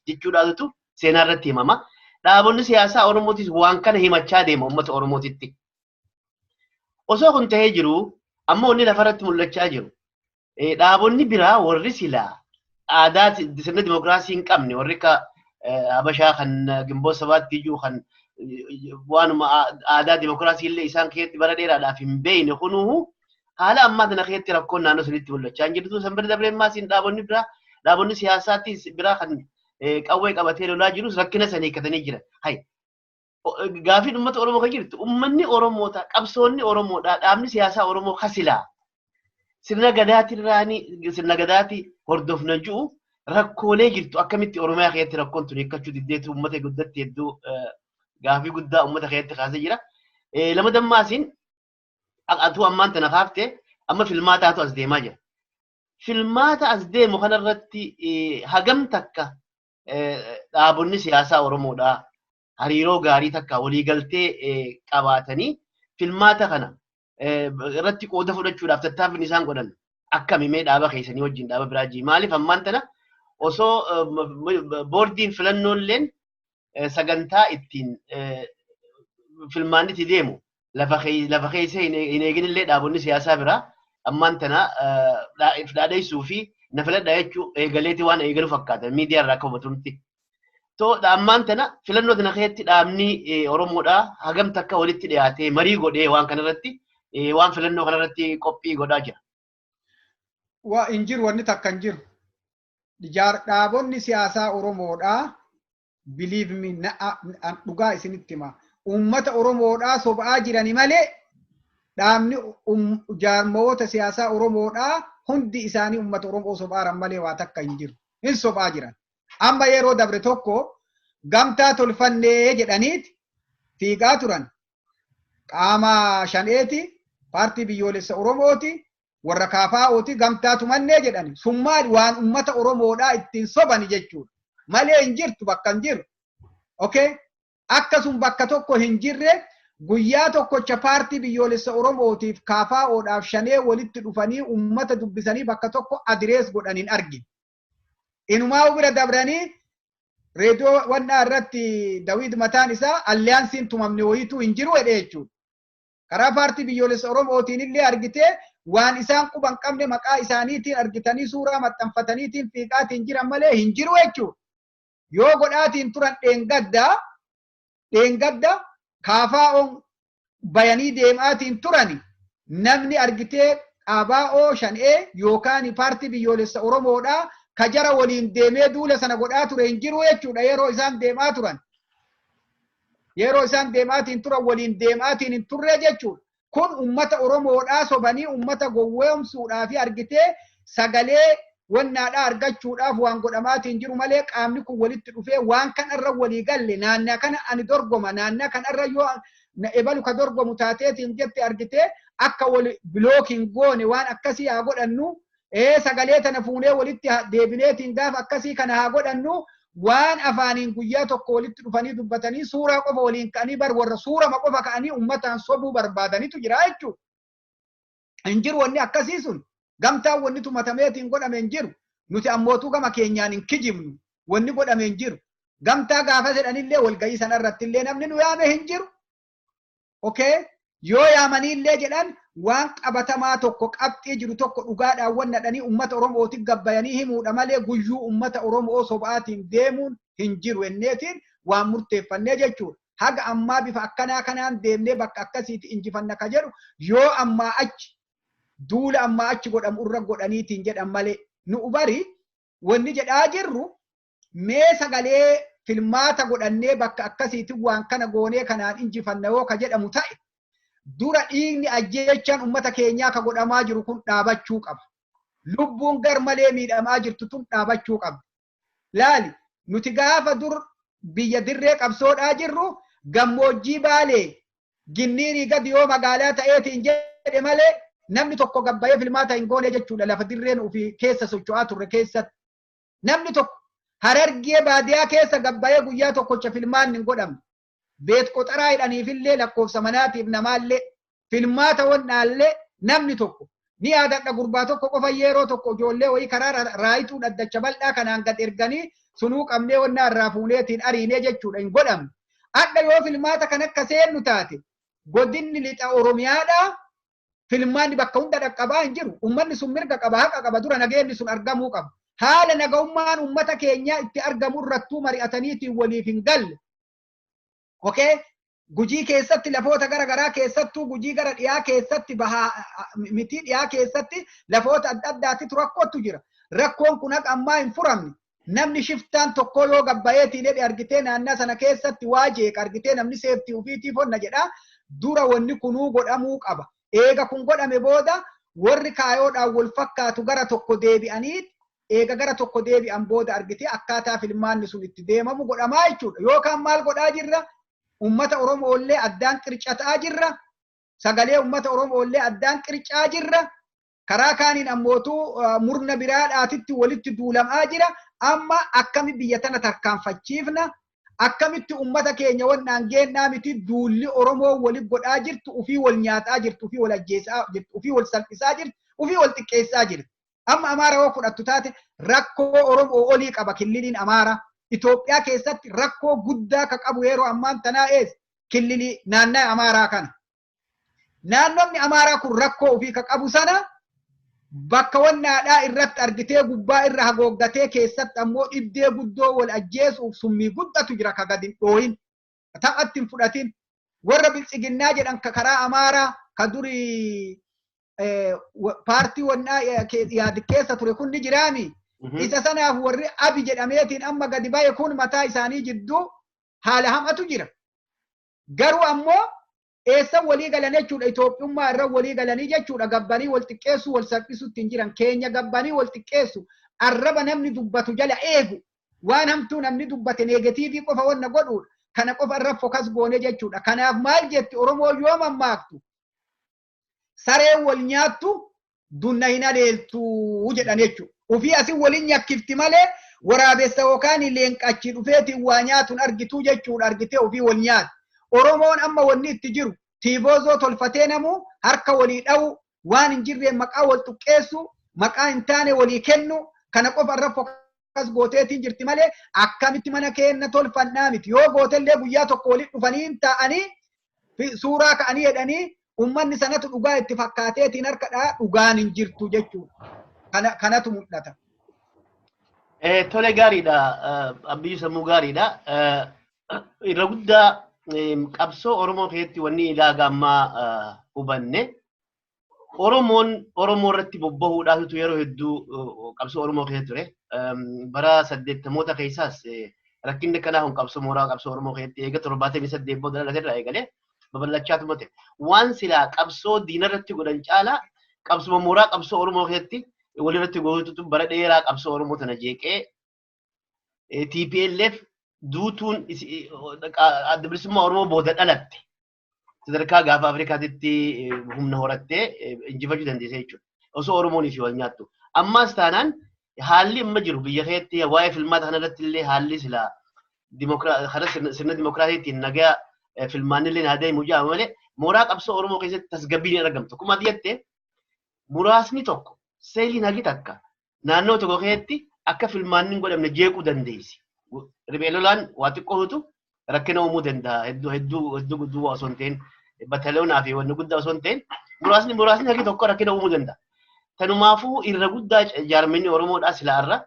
jechuudhaatu seenaa irratti himama. Dhaabonni siyaasaa Oromootis waan kana himachaa deema uummata Oromootitti. Osoo kun ta'ee jiru ammoo inni lafarratti mul'achaa jiru. Dhaabonni biraa warri silaa aadaa sirna dimokiraasii hin qabne warri akka Habashaa kan Gimboo sabaatti iyyuu kan waanuma aadaa dimokiraasii illee isaan keessatti bara dheeraadhaaf hin beekne kunuu haala ammaa kana keessatti rakkoon naannoo sanitti mul'achaa hin jirtu. San bira dabree maasiin dhaabonni biraa dhaabonni siyaasaattis biraa kan qawwee qabatee lolaa jirus rakkina sana hiikkatanii jiran. Hai gaafiin uummata Oromoo kan jirtu uummanni Oromoota qabsoonni Oromoodhaa dhaabni siyaasaa Oromoo kasilaa sirna gadaatirraanii sirna gadaati hordofna ji'u rakkoolee jirtu akkamitti Oromiyaa keessatti rakkoon tun hiikkachuu diddeetu uummata guddatti hedduu gaafii guddaa uummata keessatti kaasee jira. Lama dammaasiin atuu ammaan tana kaaftee amma filmaataatu as deemaa jira. Filmaata as deemu kanarratti hagam takka dhaabonni siyaasaa Oromoodhaa hariiroo gaarii takka waliigaltee qabaatanii filmaata kana irratti qooda fudhachuudhaaf tattaaffiin isaan godhan akkami mee dhaaba keessanii wajjin dhaaba biraa jiru. Maaliif ammaan tana osoo boordiin filannoolleen sagantaa ittiin filmaanni itti deemu Lafa keessa hin eeginillee dhaabonni siyaasaa biraa ammaan tana dhaadheessuu fi na filadhaa jechuu eegaleeti waan eegalu fakkaata miidiyaa irraa akka hubatutti. Ammaan tana filannoo tana keessatti dhaabni Oromoodhaa hagam takka walitti dhiyaatee marii godhee waan kanarratti waan filannoo kanarratti qophii godhaa jira. Waa hin jiru wanni takka hin jiru. Dhaabonni siyaasaa Oromoodhaa believe me dhugaa isinitti hima. Uummata Oromoodhaa sobaa jirani malee dhaabni jaarmoota siyaasaa Oromoodhaa hundi isaanii uummata Oromoo sobaaran malee waa takka hin jiru. Hin sobaa jiran. Amma yeroo dabre tokko gamtaa tolfannee jedhaniiti fiigaa turan. Qaama shaneeti, paartii biyyoolessa Oromooti, warra kaafaa'ooti gamtaa tumannee jedhani. Sun maali waan uummata Oromoodhaa ittiin sobani jechuudha. Malee hin jirtu bakka hin jiru. Okay? Akkasum bakka tokko hin jirre guyyaa tokkocha paartii biyyoolessa Oromootiif kaafaa'oodhaaf shanee walitti dhufanii uummata dubbisanii bakka tokko adirees godhan hin argine. Inumaa bira dabranii reediyoo wannaa irratti Daawit mataan isaa alliyaansiin tumamne wayiituu hin jiru jedhee jechuudha. Karaa paartii biyyoolessa Oromootiin illee argitee waan isaan quban qabne maqaa isaaniitiin argitanii suuraa maxxanfataniitiin fiiqaatiin jiran malee hin jiru jechuudha. Yoo godhaatiin turan dheengadda kaafaa'oon bayanii deemaatiin turani namni argitee ABO shan'ee yookaan paartii biyyoolessa Oromoodhaa ka jara waliin deemee duula sana godhaa ture hin jiru jechuudha yeroo isaan deemaa turan. Yeroo isaan deemaatiin turan waliin deemaatiin hin turre jechuudha. Kun uummata Oromoodhaa sobanii uummata gowwoomsuudhaa fi argitee sagalee wannaadhaa argachuudhaaf waan godhamaatiin jiru malee qaamni kun walitti dhufee waan kanarra walii galle naannaa kana ani dorgoma naannaa kanarra yoo ebalu ka dorgomu taateetiin jette argitee akka wal bilookiin goone waan akkasii haa godhannu sagalee tana fuunee walitti deebineetiin gaafa akkasii kana haa godhannu waan afaaniin guyyaa tokko walitti dhufanii dubbatanii suuraa qofa waliin ka'anii bar warra suurama qofa ka'anii uummataan sobuu barbaadanitu jira jechuudha. Hin jiru wanni akkasii sun. Gamtaan wanni tumatameetiin godhame hin jiru. Nuti ammootuu gama keenyaan hin kijibnu. Wanni godhame hin jiru. Gamtaa gaafa jedhanillee walgahii sanarratti illee namni nu yaame hin jiru. Okay? Yoo yaamaniillee jedhan waan qabatamaa tokko qabxii jiru tokko dhugaadhaan wanna dhanii uummata Oromootiif gabbayanii himuudha malee guyyuu uummata Oromoo sobaatiin deemuun hin jiru enneetiin waan murteeffannee jechuudha. Haga ammaa bifa akkanaa kanaan deemnee bakka akkasiitti injifanna ka jedhu yoo ammaa achi duula ammaa achi godhamu irra godhaniitiin jedhan malee nu bari wanni jedhaa jirru mee sagalee filmaata godhannee bakka akkasiitti waan kana goonee kanaan injifanna yoo ka jedhamu ta'e dura dhiigni ajjeechaan uummata keenyaa ka godhamaa jiru kun dhaabachuu qaba. Lubbuun gar malee miidhamaa jirtu tun dhaabachuu qaba. Laali nuti gaafa dur biyya dirree qabsoodhaa jirru gammoojjii Baalee ginniirii gadi yoo magaalaa ta'eetiin jedhe malee namni tokko gabbayee filmaata hin goone jechuudha lafa dirreen ofii keessa socho'aa turre keessatti. Namni tokko Harargee baadiyaa keessa gabbayee guyyaa tokkocha filmaan hin godhamne. Beet qoxaraa hidhaniifillee lakkoofsa manaatiif namaallee filmaata wannaallee namni tokko ni yaadadha gurbaa tokko qofa yeroo tokko ijoollee wayii karaa raayituu dhaddacha bal'aa kanaan gad erganii sunuu qabnee wannaa irraa fuuneetiin ariinee jechuudha hin godhamne. Adda yoo filmaata kan akka seennu taate godinni lixa Oromiyaadhaa filmaanni bakka hunda dhaqqabaa hin jiru. Uummanni sun mirga qaba haqa qaba dura nageenyi sun argamuu qaba. Haala naga'ummaan uummata keenyaa itti argamu irrattuu mari'ataniitiin waliif hin galle. Okay? Gujii keessatti lafoota gara garaa keessattuu gujii gara dhiyaa keessatti bahaa mitii dhiyaa keessatti lafoota adda addaatitu rakkootu jira. Rakkoon kun haqa ammaa hin furamne. Namni shiftaan tokko yoo gabbayeetiin jedhe argitee naannaa sana keessatti waa jeeqa argitee namni seeftii ofiitiif honna jedha. Dura wanni kunuu godhamuu qaba. Eega kun godhame booda warri kaayoodhaan wal fakkaatu gara tokko deebi'anii eega gara tokko deebi'an booda argitee akkaataa filmaanni sun itti deemamu godhamaa jechuudha. Yookaan maal godhaa jirra? Uummata Oromoollee addaan qircataa jirra. Sagalee uummata Oromoollee addaan qircaa jirra. Karaa kaaniin ammootuu murna biraadhaatitti walitti duulamaa jira. Amma akkami biyya tana tarkaanfachiifna? Akkamitti uummata keenya wannaan geennaa miti duulli Oromoo walitti godhaa jirtu, ufii wal nyaataa jirtu, ufii wal ajjeesaa jirtu, ufii wal salphisaa jirtu, ufii wal xiqqeessaa jirtu. Amma Amaara yoo fudhattu taate rakkoo Oromoo olii qaba killiliin Amaara. Itoophiyaa keessatti rakkoo guddaa ka qabu yeroo ammaan tanaa eessa? Killilii naannaa Amaaraa kana. Naannoonni Amaaraa kun rakkoo ofii ka qabu sana bakka wannaadhaa irratti argitee gubbaa irra hagooggatee keessatti ammoo dhibdee guddoo wal ajjeesuuf summii guddatu jira ka gadi hin dhoohin, taphatti hin fudhatin. Warra biltsiginnaa jedhan ka karaa Amaaraa ka durii paartii wannaa yaadi keessa ture kun ni jiraami. Isa sanaaf warri Abi jedhameetiin amma gadi bahe kun mataa isaanii jidduu haala hamatu jira. Garuu ammoo eessa walii galan jechuudha, Itoophiyummaa irra walii galanii jechuudha, gabbanii wal xiqqeessu, wal salphisuutti hin jiran. Keenya gabbanii wal xiqqeessu, arraba namni dubbatu jala eegu, waan hamtuu namni dubbate negative qofa wanna godhuudha. Kana qofa irra focus goone jechuudha. Kanaaf maal jetti Oromoo yoo mammaaktu? Sareen wal nyaattu dunna hin aleeltu jedhan jechuudha. Ufii asin waliin nyakkifti malee waraabessa yookaan leenqachi dhufeetiin waa nyaatuun argituu jechuudha, argitee ofii wal nyaatu. Oromoon amma wanni itti jiru tiiboozoo tolfatee namuu harka walii dha'u, waan hin jirreen maqaa wal tuqqeessu, maqaa hin taane walii kennu, kana qofa irra focus gooteetiin jirti malee akkamitti mana keenna tolfannaa miti. Yoo gootellee guyyaa tokko walitti dhufanii hin taa'anii suuraa ka'anii jedhanii ummanni sanatu dhugaa itti fakkaateetiin harka dhaa, dhugaan hin jirtu jechuudha. Kanatu mul'ata. Tole, gaariidha. Abbiyyuu sammuu, gaariidha. Irra guddaa qabsoo Oromoo keessatti wanni ilaaga ammaa hubanne, Oromoon Oromoo irratti bobbahuudhaatu yeroo hedduu qabsoo Oromoo keessa ture. Bara 80moota keessaas rakkinni akkanaa kun qabsoo mooraa qabsoo Oromoo keessatti eega 78 booda dhalate irraa eegalee babal'achaa tumate. Waan silaa qabsoo diina irratti godhan caalaa qabsuma mooraa qabsoo Oromoo keessatti walirratti gootutu bara dheeraa qabsoo Oromoo tana jeeqee, TPLF duutuun Adda Bilisummaa Oromoo booda dhalatte. Sadarkaa gaafa Afrikaatitti humna horattee injifachuu dandeesse jechuudha. Osoo Oromoon fi wal nyaattu. Ammaas taanaan haalli amma jiru biyya keessatti waa'ee filmaata kanarratti illee haalli silaa karaa sirna dimokiraasiitiin nagaa filmaanni illee naa deemu jedhama malee mooraa qabsoo Oromoo keessatti tasgabbiin hin argamtu. Akkuma ati jette, muraasni tokko, seeliin hagi takka naannoo tokko keessatti akka filmaanni hin godhamne jeequu dandeessi. Riphee lolaan waa xiqqootu rakkina uumuu danda'a. Hedduu hedduu hedduu gudduu osoo hin ta'in, bataloonaa fi wanni guddaa osoo hin ta'in, muraasni hagi tokko rakkina uumuu danda'a. Tanumaafuu irra guddaa jaarmanni Oromoodhaa silaa irra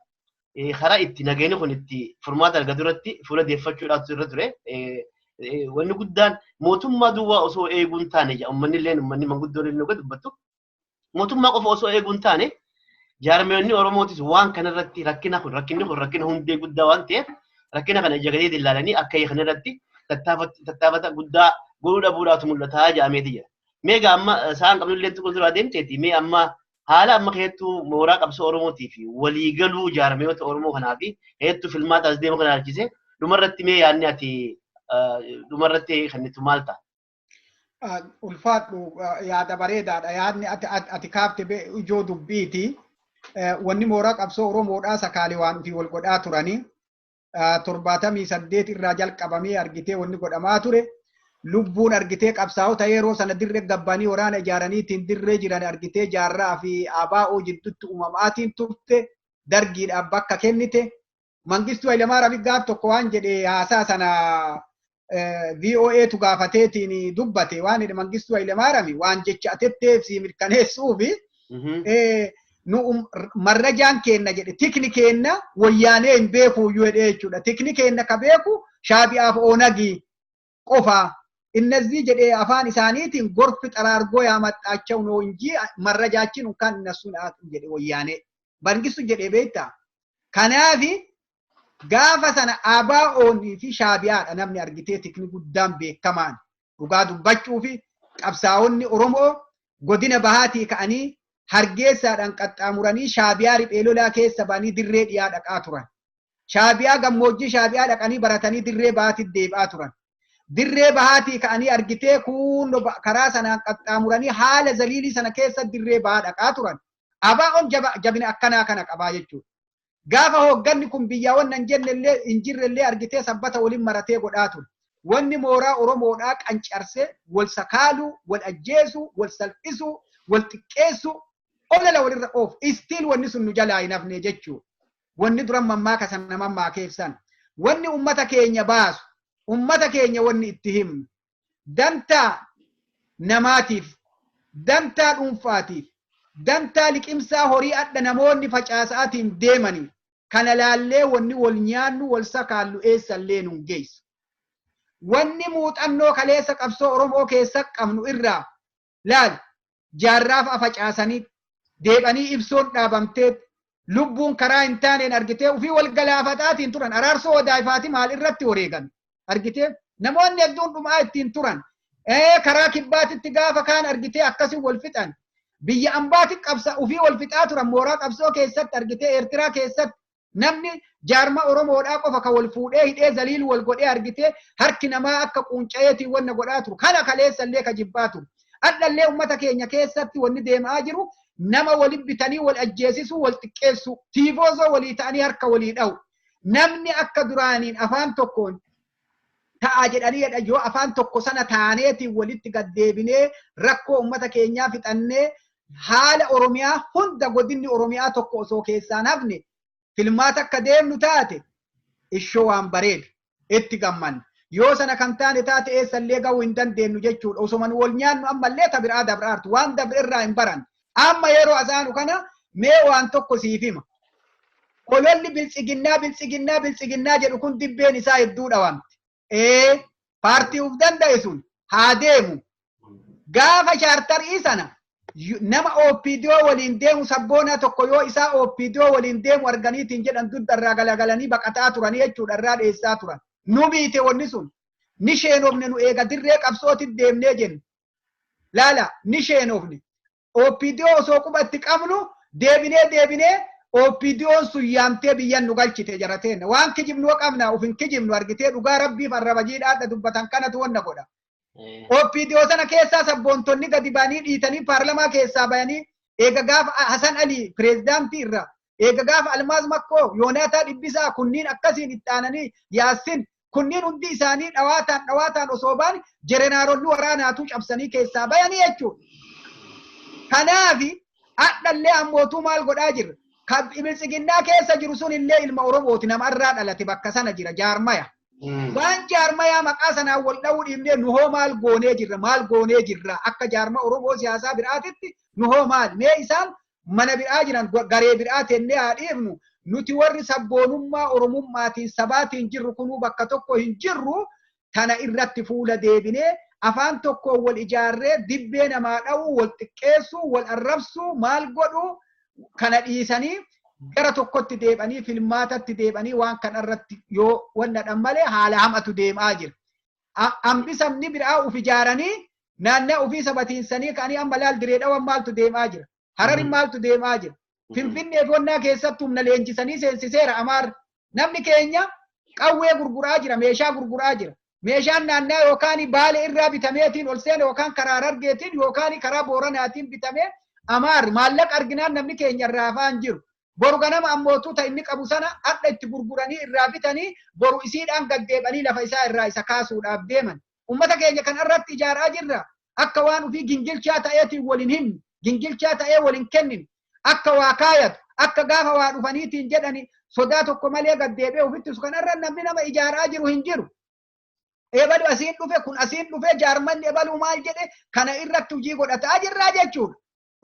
karaa itti nageenyi kun itti furmaata argatu irratti fuula deeffachuudhaatu irra ture. Wanni guddaan mootummaa duwwaa osoo eeguu hin taane, uummanni illee, uummanni manguddoon illee dubbattu, mootummaa qofa osoo eeguu hin taane, jaarmeewwanni Oromootis waan kanarratti rakkina kun, rakkinni kun rakkina hundee guddaa waan ta'eef, rakkina kana ija gadeetiin ilaalanii akka kanarratti tattaafata guddaa godhuu dhabuudhaatu mul'ata jedhameeti jira. Mee egaa amma sa'aan qabnu illee tuquu dura adeemteeti, mee amma haala amma keessattuu mooraa qabsoo Oromootii fi waliigaluu jaarmeewwota Oromoo kanaa fi hedduu filmaata as deemu kana ilaalchise dhumarratti mee yaadni ati dhumarratti kennitu maal ta'a? Ulfaadhu, yaada bareedaadha. Yaadni ati kaafte ijoo dubbiiti. Wanni mooraa qabsoo Oromoodhaa sakaalee waan ofii wal godhaa turanii 78 irraa jalqabamee argitee wanni godhamaa ture. Lubbuun argitee qabsaa'ota yeroo sana dirree gabbanii waraana ijaaraniitiin dirree jiran argitee jaarraa fi ABO jidduutti uumamaatiin turte, dargiidhaaf bakka kennite. Mangistuu Hayilamaariyaam gaaf tokko waan jedhe, haasaa sana VOAtu gaafateetiin dubbate, waan jedhe Mangistuu Hayilamaariyaam waan jecha atetteef si mirkaneessuufi, nu marrajaan keenna jedhe, tikni keenna wayyaanee hin beeku iyyuu jedhee jechuudha. Tikni keenna ka beeku Shaabi'aaf Oonagii qofa. እነዚህ jedhee afaan isaaniitiin ጎርፍ ጠራርጎ ያመጣቸው ነው እንጂ መረጃችን እንኳን እነሱን አያውቅም jedhe wayyaanee. Mangistu jedhee beektaa. Kanaafi gaafa sana ABO'nii fi Shaabiyaadha namni argitee tikni guddaan beekamaan, dhugaa dubbachuu fi qabsaa'onni Oromoo godina bahaatii ka'anii Hargeessaadhaan qaxxaamuranii Shaabiyaa riphee lolaa keessa ba'anii dirree dhiyaa dhaqaa turan. Shaabiyaa gammoojjii Shaabiyaa dhaqanii baratanii dirree bahaatti deebi'aa turan. Dirree bahaatii ka'anii argitee kun karaa sanaan qaxxaamuranii haala zaliilii sana keessa dirree bahaa dhaqaa turan. ABO'n jabina akkanaa kana qabaa jechuudha. Gaafa hoogganni kun biyya wannan hin jennellee hin jirrellee argitee sabbata waliin maratee godhaa ture. Wanni mooraa Oromoodhaa qancarsee wal sakaaluu, wal ajjeesuu, wal salphisuu, wal xiqqeessuu, olola walirra oofu. Still wanni sun nu jalaa hin hafne jechuudha. Wanni dura mammaaka sana mammaakeef sana. Wanni ummata keenya baasu, ummata keenya wanni itti himnu, dantaa namaatiif Dantaa dhuunfaatiif, dantaa liqimsaa horii adda namoonni facaasaatiin deemanii kana laallee wanni wal nyaannu wal sakaallu eessallee nun geessu. Wanni muuxannoo kaleessa qabsoo Oromoo keessa qabnu irraa laal jaarraaf facaasanii deebanii ibsoon dhaabamtee lubbuun karaa hin taaneen argitee ofii wal galaafataatiin turan araarsoo wadaa'ifaati maal irratti wareegan argitee namoonni hedduun dhumaa ittiin turan karaa kibbaatitti gaafa kaan argitee akkasii wal fixan biyya ambaati qabsa ofii wal fixaa turan mooraa qabsoo keessatti argitee Eertiraa keessatti namni jaarma Oromoodhaa qofa ka wal fuudhee hidhee zaliil wal godhee argitee harki namaa akka quunca'eetiin wanna godhaa turu kana kaleessallee ka jibbaa turu. Adhallee uummata keenya keessatti wanni deemaa jiru nama wali bitanii wal ajjeesisuu wal xiqqeessuu tiifoozoo walii ta'anii harka walii dha'u. Namni akka duraaniin afaan tokkoon ta'a jedhanii jedha yoo afaan tokko sana taaneetiin walitti gaddeebinee rakkoo uummata keenyaa fixannee haala Oromiyaa hunda godinni Oromiyaa tokko osoo keessaan hafne filmaata akka deemnu taate ishoo waan bareedu itti gammanna. Yoo sana kan taane taate eessallee ga'uu hin dandeenyu jechuudha. Osuma nu wal nyaannu ammallee ta biraa dabraartu waan dabre irraa hin baran. Amma yeroo asaanu kana mee waan tokko siif hima. Ololli biltsiginnaa biltsiginnaa biltsiginnaa jedhu kun dibbeen isaa hedduu dhawamte. Paartii uf danda'e sun haa deemu. Gaafa chaartarii sana nama OPDO waliin deemu sabboonaa tokko yoo isaa OPDO waliin deemu arganiitiin jedhan dugda irraa galagalanii baqataa turanii jechuudha irraa dheessaa turan. Nu biite wanni sun ni sheenofne nu eega dirree qabsootti deemnee jennu. Laala ni sheenofne. OPDO osoo qubatti qabnu deebinee deebinee OPDOon sun yaamtee biyyan nu galchite jarateen. Waan kijibnu qabna uf hin kijibnu argitee dhugaa rabbiif arraba jiidhaadha dubbatan kanatu wanna godha. OPDO sana keessaa sabboontonni gadi ba'anii dhiitanii paarlamaa keessaa bayanii eega gaafa Hasan Ali pireezidaantii irraa eega gaafa Almaaz Makkoo Yoonaataa Dhibbisaa kunniin akkasiin itti aananii Yaassin kunniin hundi isaanii dhawaataan dhawaataan osoo ba'an jerenaaronni waraanaatu cabsanii keessaa bayanii jechuudha. Kanaafi hadhallee ammootuu maal godhaa jirra? Kan biltsiginnaa keessa jiru sun illee ilma Oromooti namarraa dhalate bakka sana jira jaarmaya. Waan jaarmayaa maqaa sanaan wal dha'uu dhiibnee nu hoo maal goonee jirra maal goonee jirra akka jaarma Oromoo siyaasaa biraatitti nu hoo maal mee isaan mana biraa jiran garee biraa tennee haa dhiifnu nuti warri sabboonummaa Oromummaatiin sabaatiin jirru kunuu bakka tokko hin jirru tana irratti fuula deebinee afaan tokkoon wal ijaarree dibbee namaa dha'uu wal xiqqeessuu wal arrabsuu maal godhuu kana dhiisanii gara tokkotti deebanii filmaatatti deebanii waan kana irratti yoo wannadhan malee haala hamatu deemaa jira. Ambi sabni biraa uf ijaaranii naannaa ofii sabatiinsanii ka'anii amma laal diree dhawan maaltu deemaa jira. Hararin maaltu deemaa jira. Finfinnee fi wannaa keessatti humna leenjisanii seensiseera Amaar. Namni keenya qawwee gurguraa jira meeshaa gurguraa jira. Meeshaan naannaa yookaan Baale irraa bitameetiin ol seene yookaan karaa Harargeetiin yookaan karaa Booranaatiin bitamee Amaar maallaqa arginaan namni keenya irraa afaan jiru. Boru ganama ammootuu ta inni qabu sana hadha itti gurguranii irraa bitanii boru isiidhaan gaddeebanii lafa isaa irraa isa kaasuudhaaf deeman. Uummata keenya kan irratti ijaaraa jirra. Akka waan ofii gingilchaa ta'eetiin waliin himnu, gingilchaa ta'ee waliin kennin, akka waa kaayatu, akka gaafa waa dhufaniitiin jedhani sodaa tokko malee gaddeebee ofittisu kanarra namni nama ijaaraa jiru hin jiru. Ebalu asiin dhufe kun asiin dhufe jaarmanni ebaluu maal jedhe kana irratti hojii godhataa jirraa jechuudha.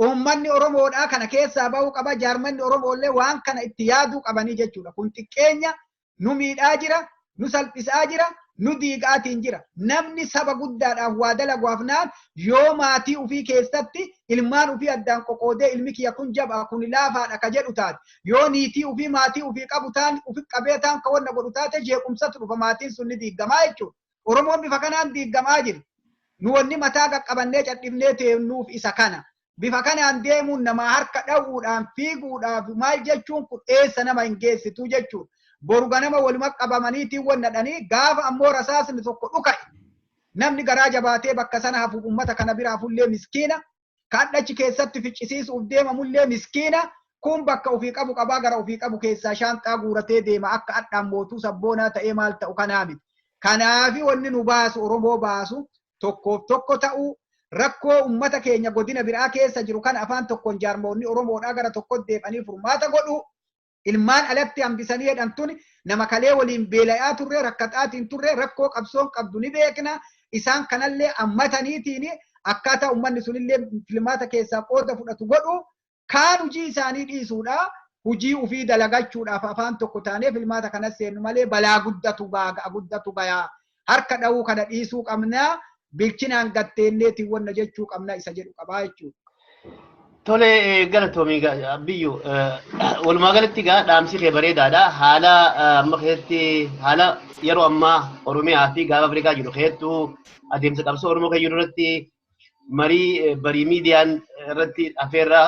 Uummanni Oromoodhaa kana keessaa bahuu qaba. Jaarmanni Oromoollee waan kana itti yaaduu qabanii jechuudha. Kun xiqqeenya nu miidhaa jira, nu salphisaa jira, nu diigaatiin jira. Namni saba guddaadhaaf waa dalaguuf naan yoo maatii ofii keessatti ilmaan ofii addaan qoqoodee ilmi kiyya kun jabaa kun laafaadha ka jedhu taate yoo niitii ofii maatii ofii qabu taan ofi qabee taan ka wanna godhu taate jeequmsatu dhufa maatiin sun ni diigamaa jechuudha. Oromoon bifa kanaan diigamaa jira. Nu wanni mataa qaqqabannee cadhibnee teennuuf isa kana. Bifa kanaan deemuun nama harka dha'uudhaan fiiguudhaaf maal jechuun kun eessa nama hin geessitu jechuudha. Boru ganama waluma qabamaniitiin wanna dhanii gaafa ammoo rasaasni tokko dhuka'e namni garaa jabaatee bakka sana hafu uummata kana bira hafullee miskiina kadhachi keessatti ficcisiisuuf deemamullee miskiina kun bakka ofii qabu qabaa gara ofii qabu keessaa shaanxaa guuratee deema akka hadhaan mootuu sabboonaa ta'ee maal ta'u kanaa miti. Kanaafi wanni nu baasu Oromoo baasu tokkoof tokko ta'uu rakkoo uummata keenya godina biraa keessa jiru kana afaan tokkoon jaarmoonni Oromoodhaa gara tokkotti deebanii furmaata godhu. Ilmaan alatti hambisanii jedhan tuni nama kalee waliin beela'aa turre rakkataatiin turre rakkoo qabsoon qabdu ni beekna. Isaan kanallee ammataniitiin Akkaataa uummanni sunillee filmaata keessaa qooda fudhatu godhu kaan hojii isaanii dhiisuudha. Hojii ofii dalagachuudhaaf afaan tokko taanee filmaata kanas seennu malee balaa guddatu guddatu gayaa. Harka dha'uu kana dhiisuu qabnaa. Bilchinaan gatteenneetiin wanna jechuu qabna isa jedhu qabaa jechuudha. Tole galatoomii Abbiyyuu walumaa galatti egaa dhaamsi kee bareedaadha. Haala amma keessatti haala yeroo ammaa Oromiyaa fi gaafa Afrikaa jiru keessattuu adeemsa qabsoo Oromoo kan jiru irratti marii barii miidiyaan irratti afeerraa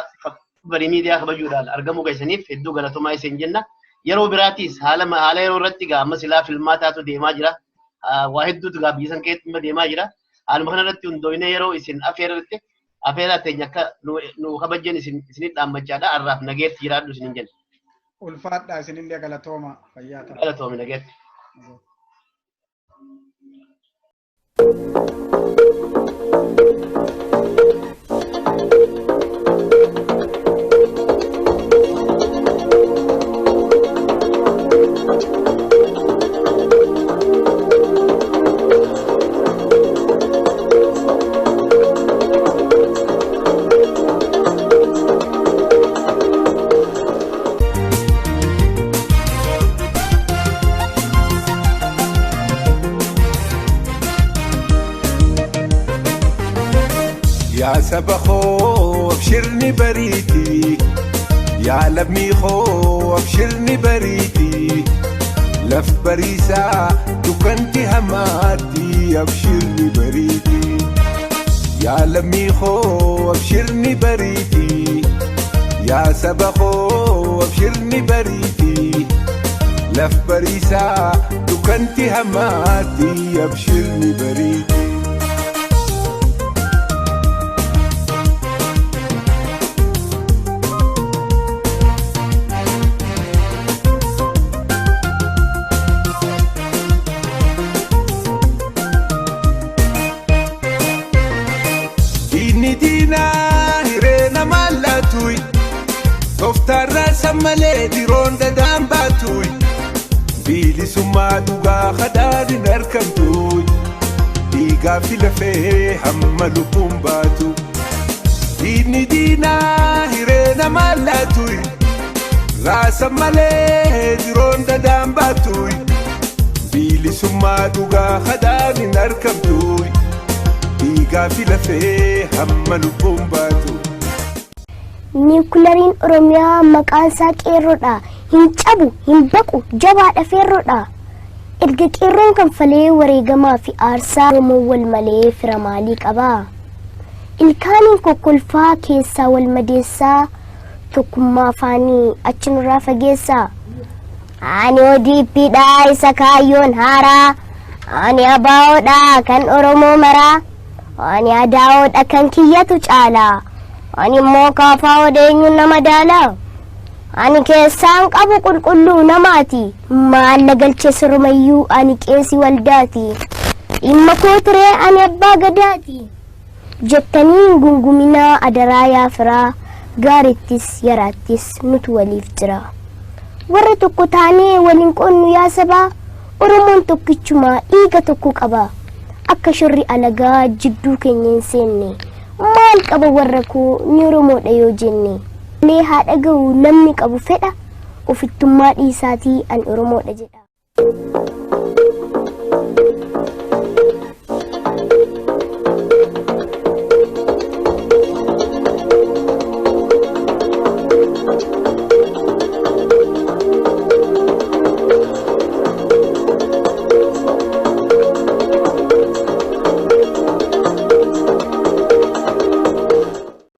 barii miidiyaa kabajuudhaan argamuu keessaniif hedduu galatoomaa isin jenna. Yeroo biraatiis haala haala yeroo irratti egaa amma silaa filmaataatu deemaa jira. Waa hedduutu egaa biyya san keessatti deemaa jira. Haaluma kana irratti hundoofnee yeroo isin afeerratti afeeraa teenya akka nu kabajjan isinit dhaammachaadha. Har'aaf nageetti jiraadhu isinin jenna. Ulfaadha isinillee galatooma fayyaa ta'a. Galatoomi nageetti. Yaa saba koo abshirni bariiti, yaa lammii koo abshirni bariiti, laf bariisaa dukkanti hamaatti abshirni bariiti. Yaa lammii koo abshirni bariiti, yaa saba koo abshirni bariiti, laf bariisaa dukkanti hamaatti abshirni bariiti. Diinni diinaa hiree namaa laatuyi. Tooftaarraa sammalee diroon dadaan baatuyi. Bilisummaa dhugaa kadhaan hin argamtuyi. Dhiigaa fi lafee hamma lubbuun baatu. Diinni diinaa hiree namaa laatuyi. Raasa malee diroon dadaan baatuyi. Bilisummaa dhugaa kadhaan hin argamtuyi. Dhiigaa fi lafee hamma lubbuun baatu. Niwukileeriin Oromiyaa maqaan isaa qeerroodha. Hin cabu, hin baqu, jabaadha feerroodha. Erga qeerroon kanfalee wareegamaa fi aarsaa Oromoo wal malee fira maalii qabaa? Ilkaaniin kokkolfaa keessaa wal madeessaa tokkummaa afaanii achi nurraa fageessaa. Ani ODPdha isa kaayyoon haaraa. Ani ABOdha kan Oromoo maraa. Ani ADOdha kan kiyyatu caalaa. Ani immoo kaafaa eenyuun nama daala. Ani keessaan qabu qulqulluu namaati. Maal na galche sirumayyuu ani qeesii waldaati. Dhimma koo turee ani abbaa gadaati. Jettanii hin gunguminaa adaraa yaa firaa. Gaarittis yaraattis nutu waliif jira. Warra tokko taanee waliin qonnu yaa sabaa. Oromoon tokkichumaa dhiiga tokko qaba. Akka shirri alagaa jidduu keenya hin seenne. Maal qaba warra koo ni Oromoodha yoo jenne. Lee haa dhaga'u namni qabu fedha. Ofittummaa dhiisaatii ani Oromoodha jedha.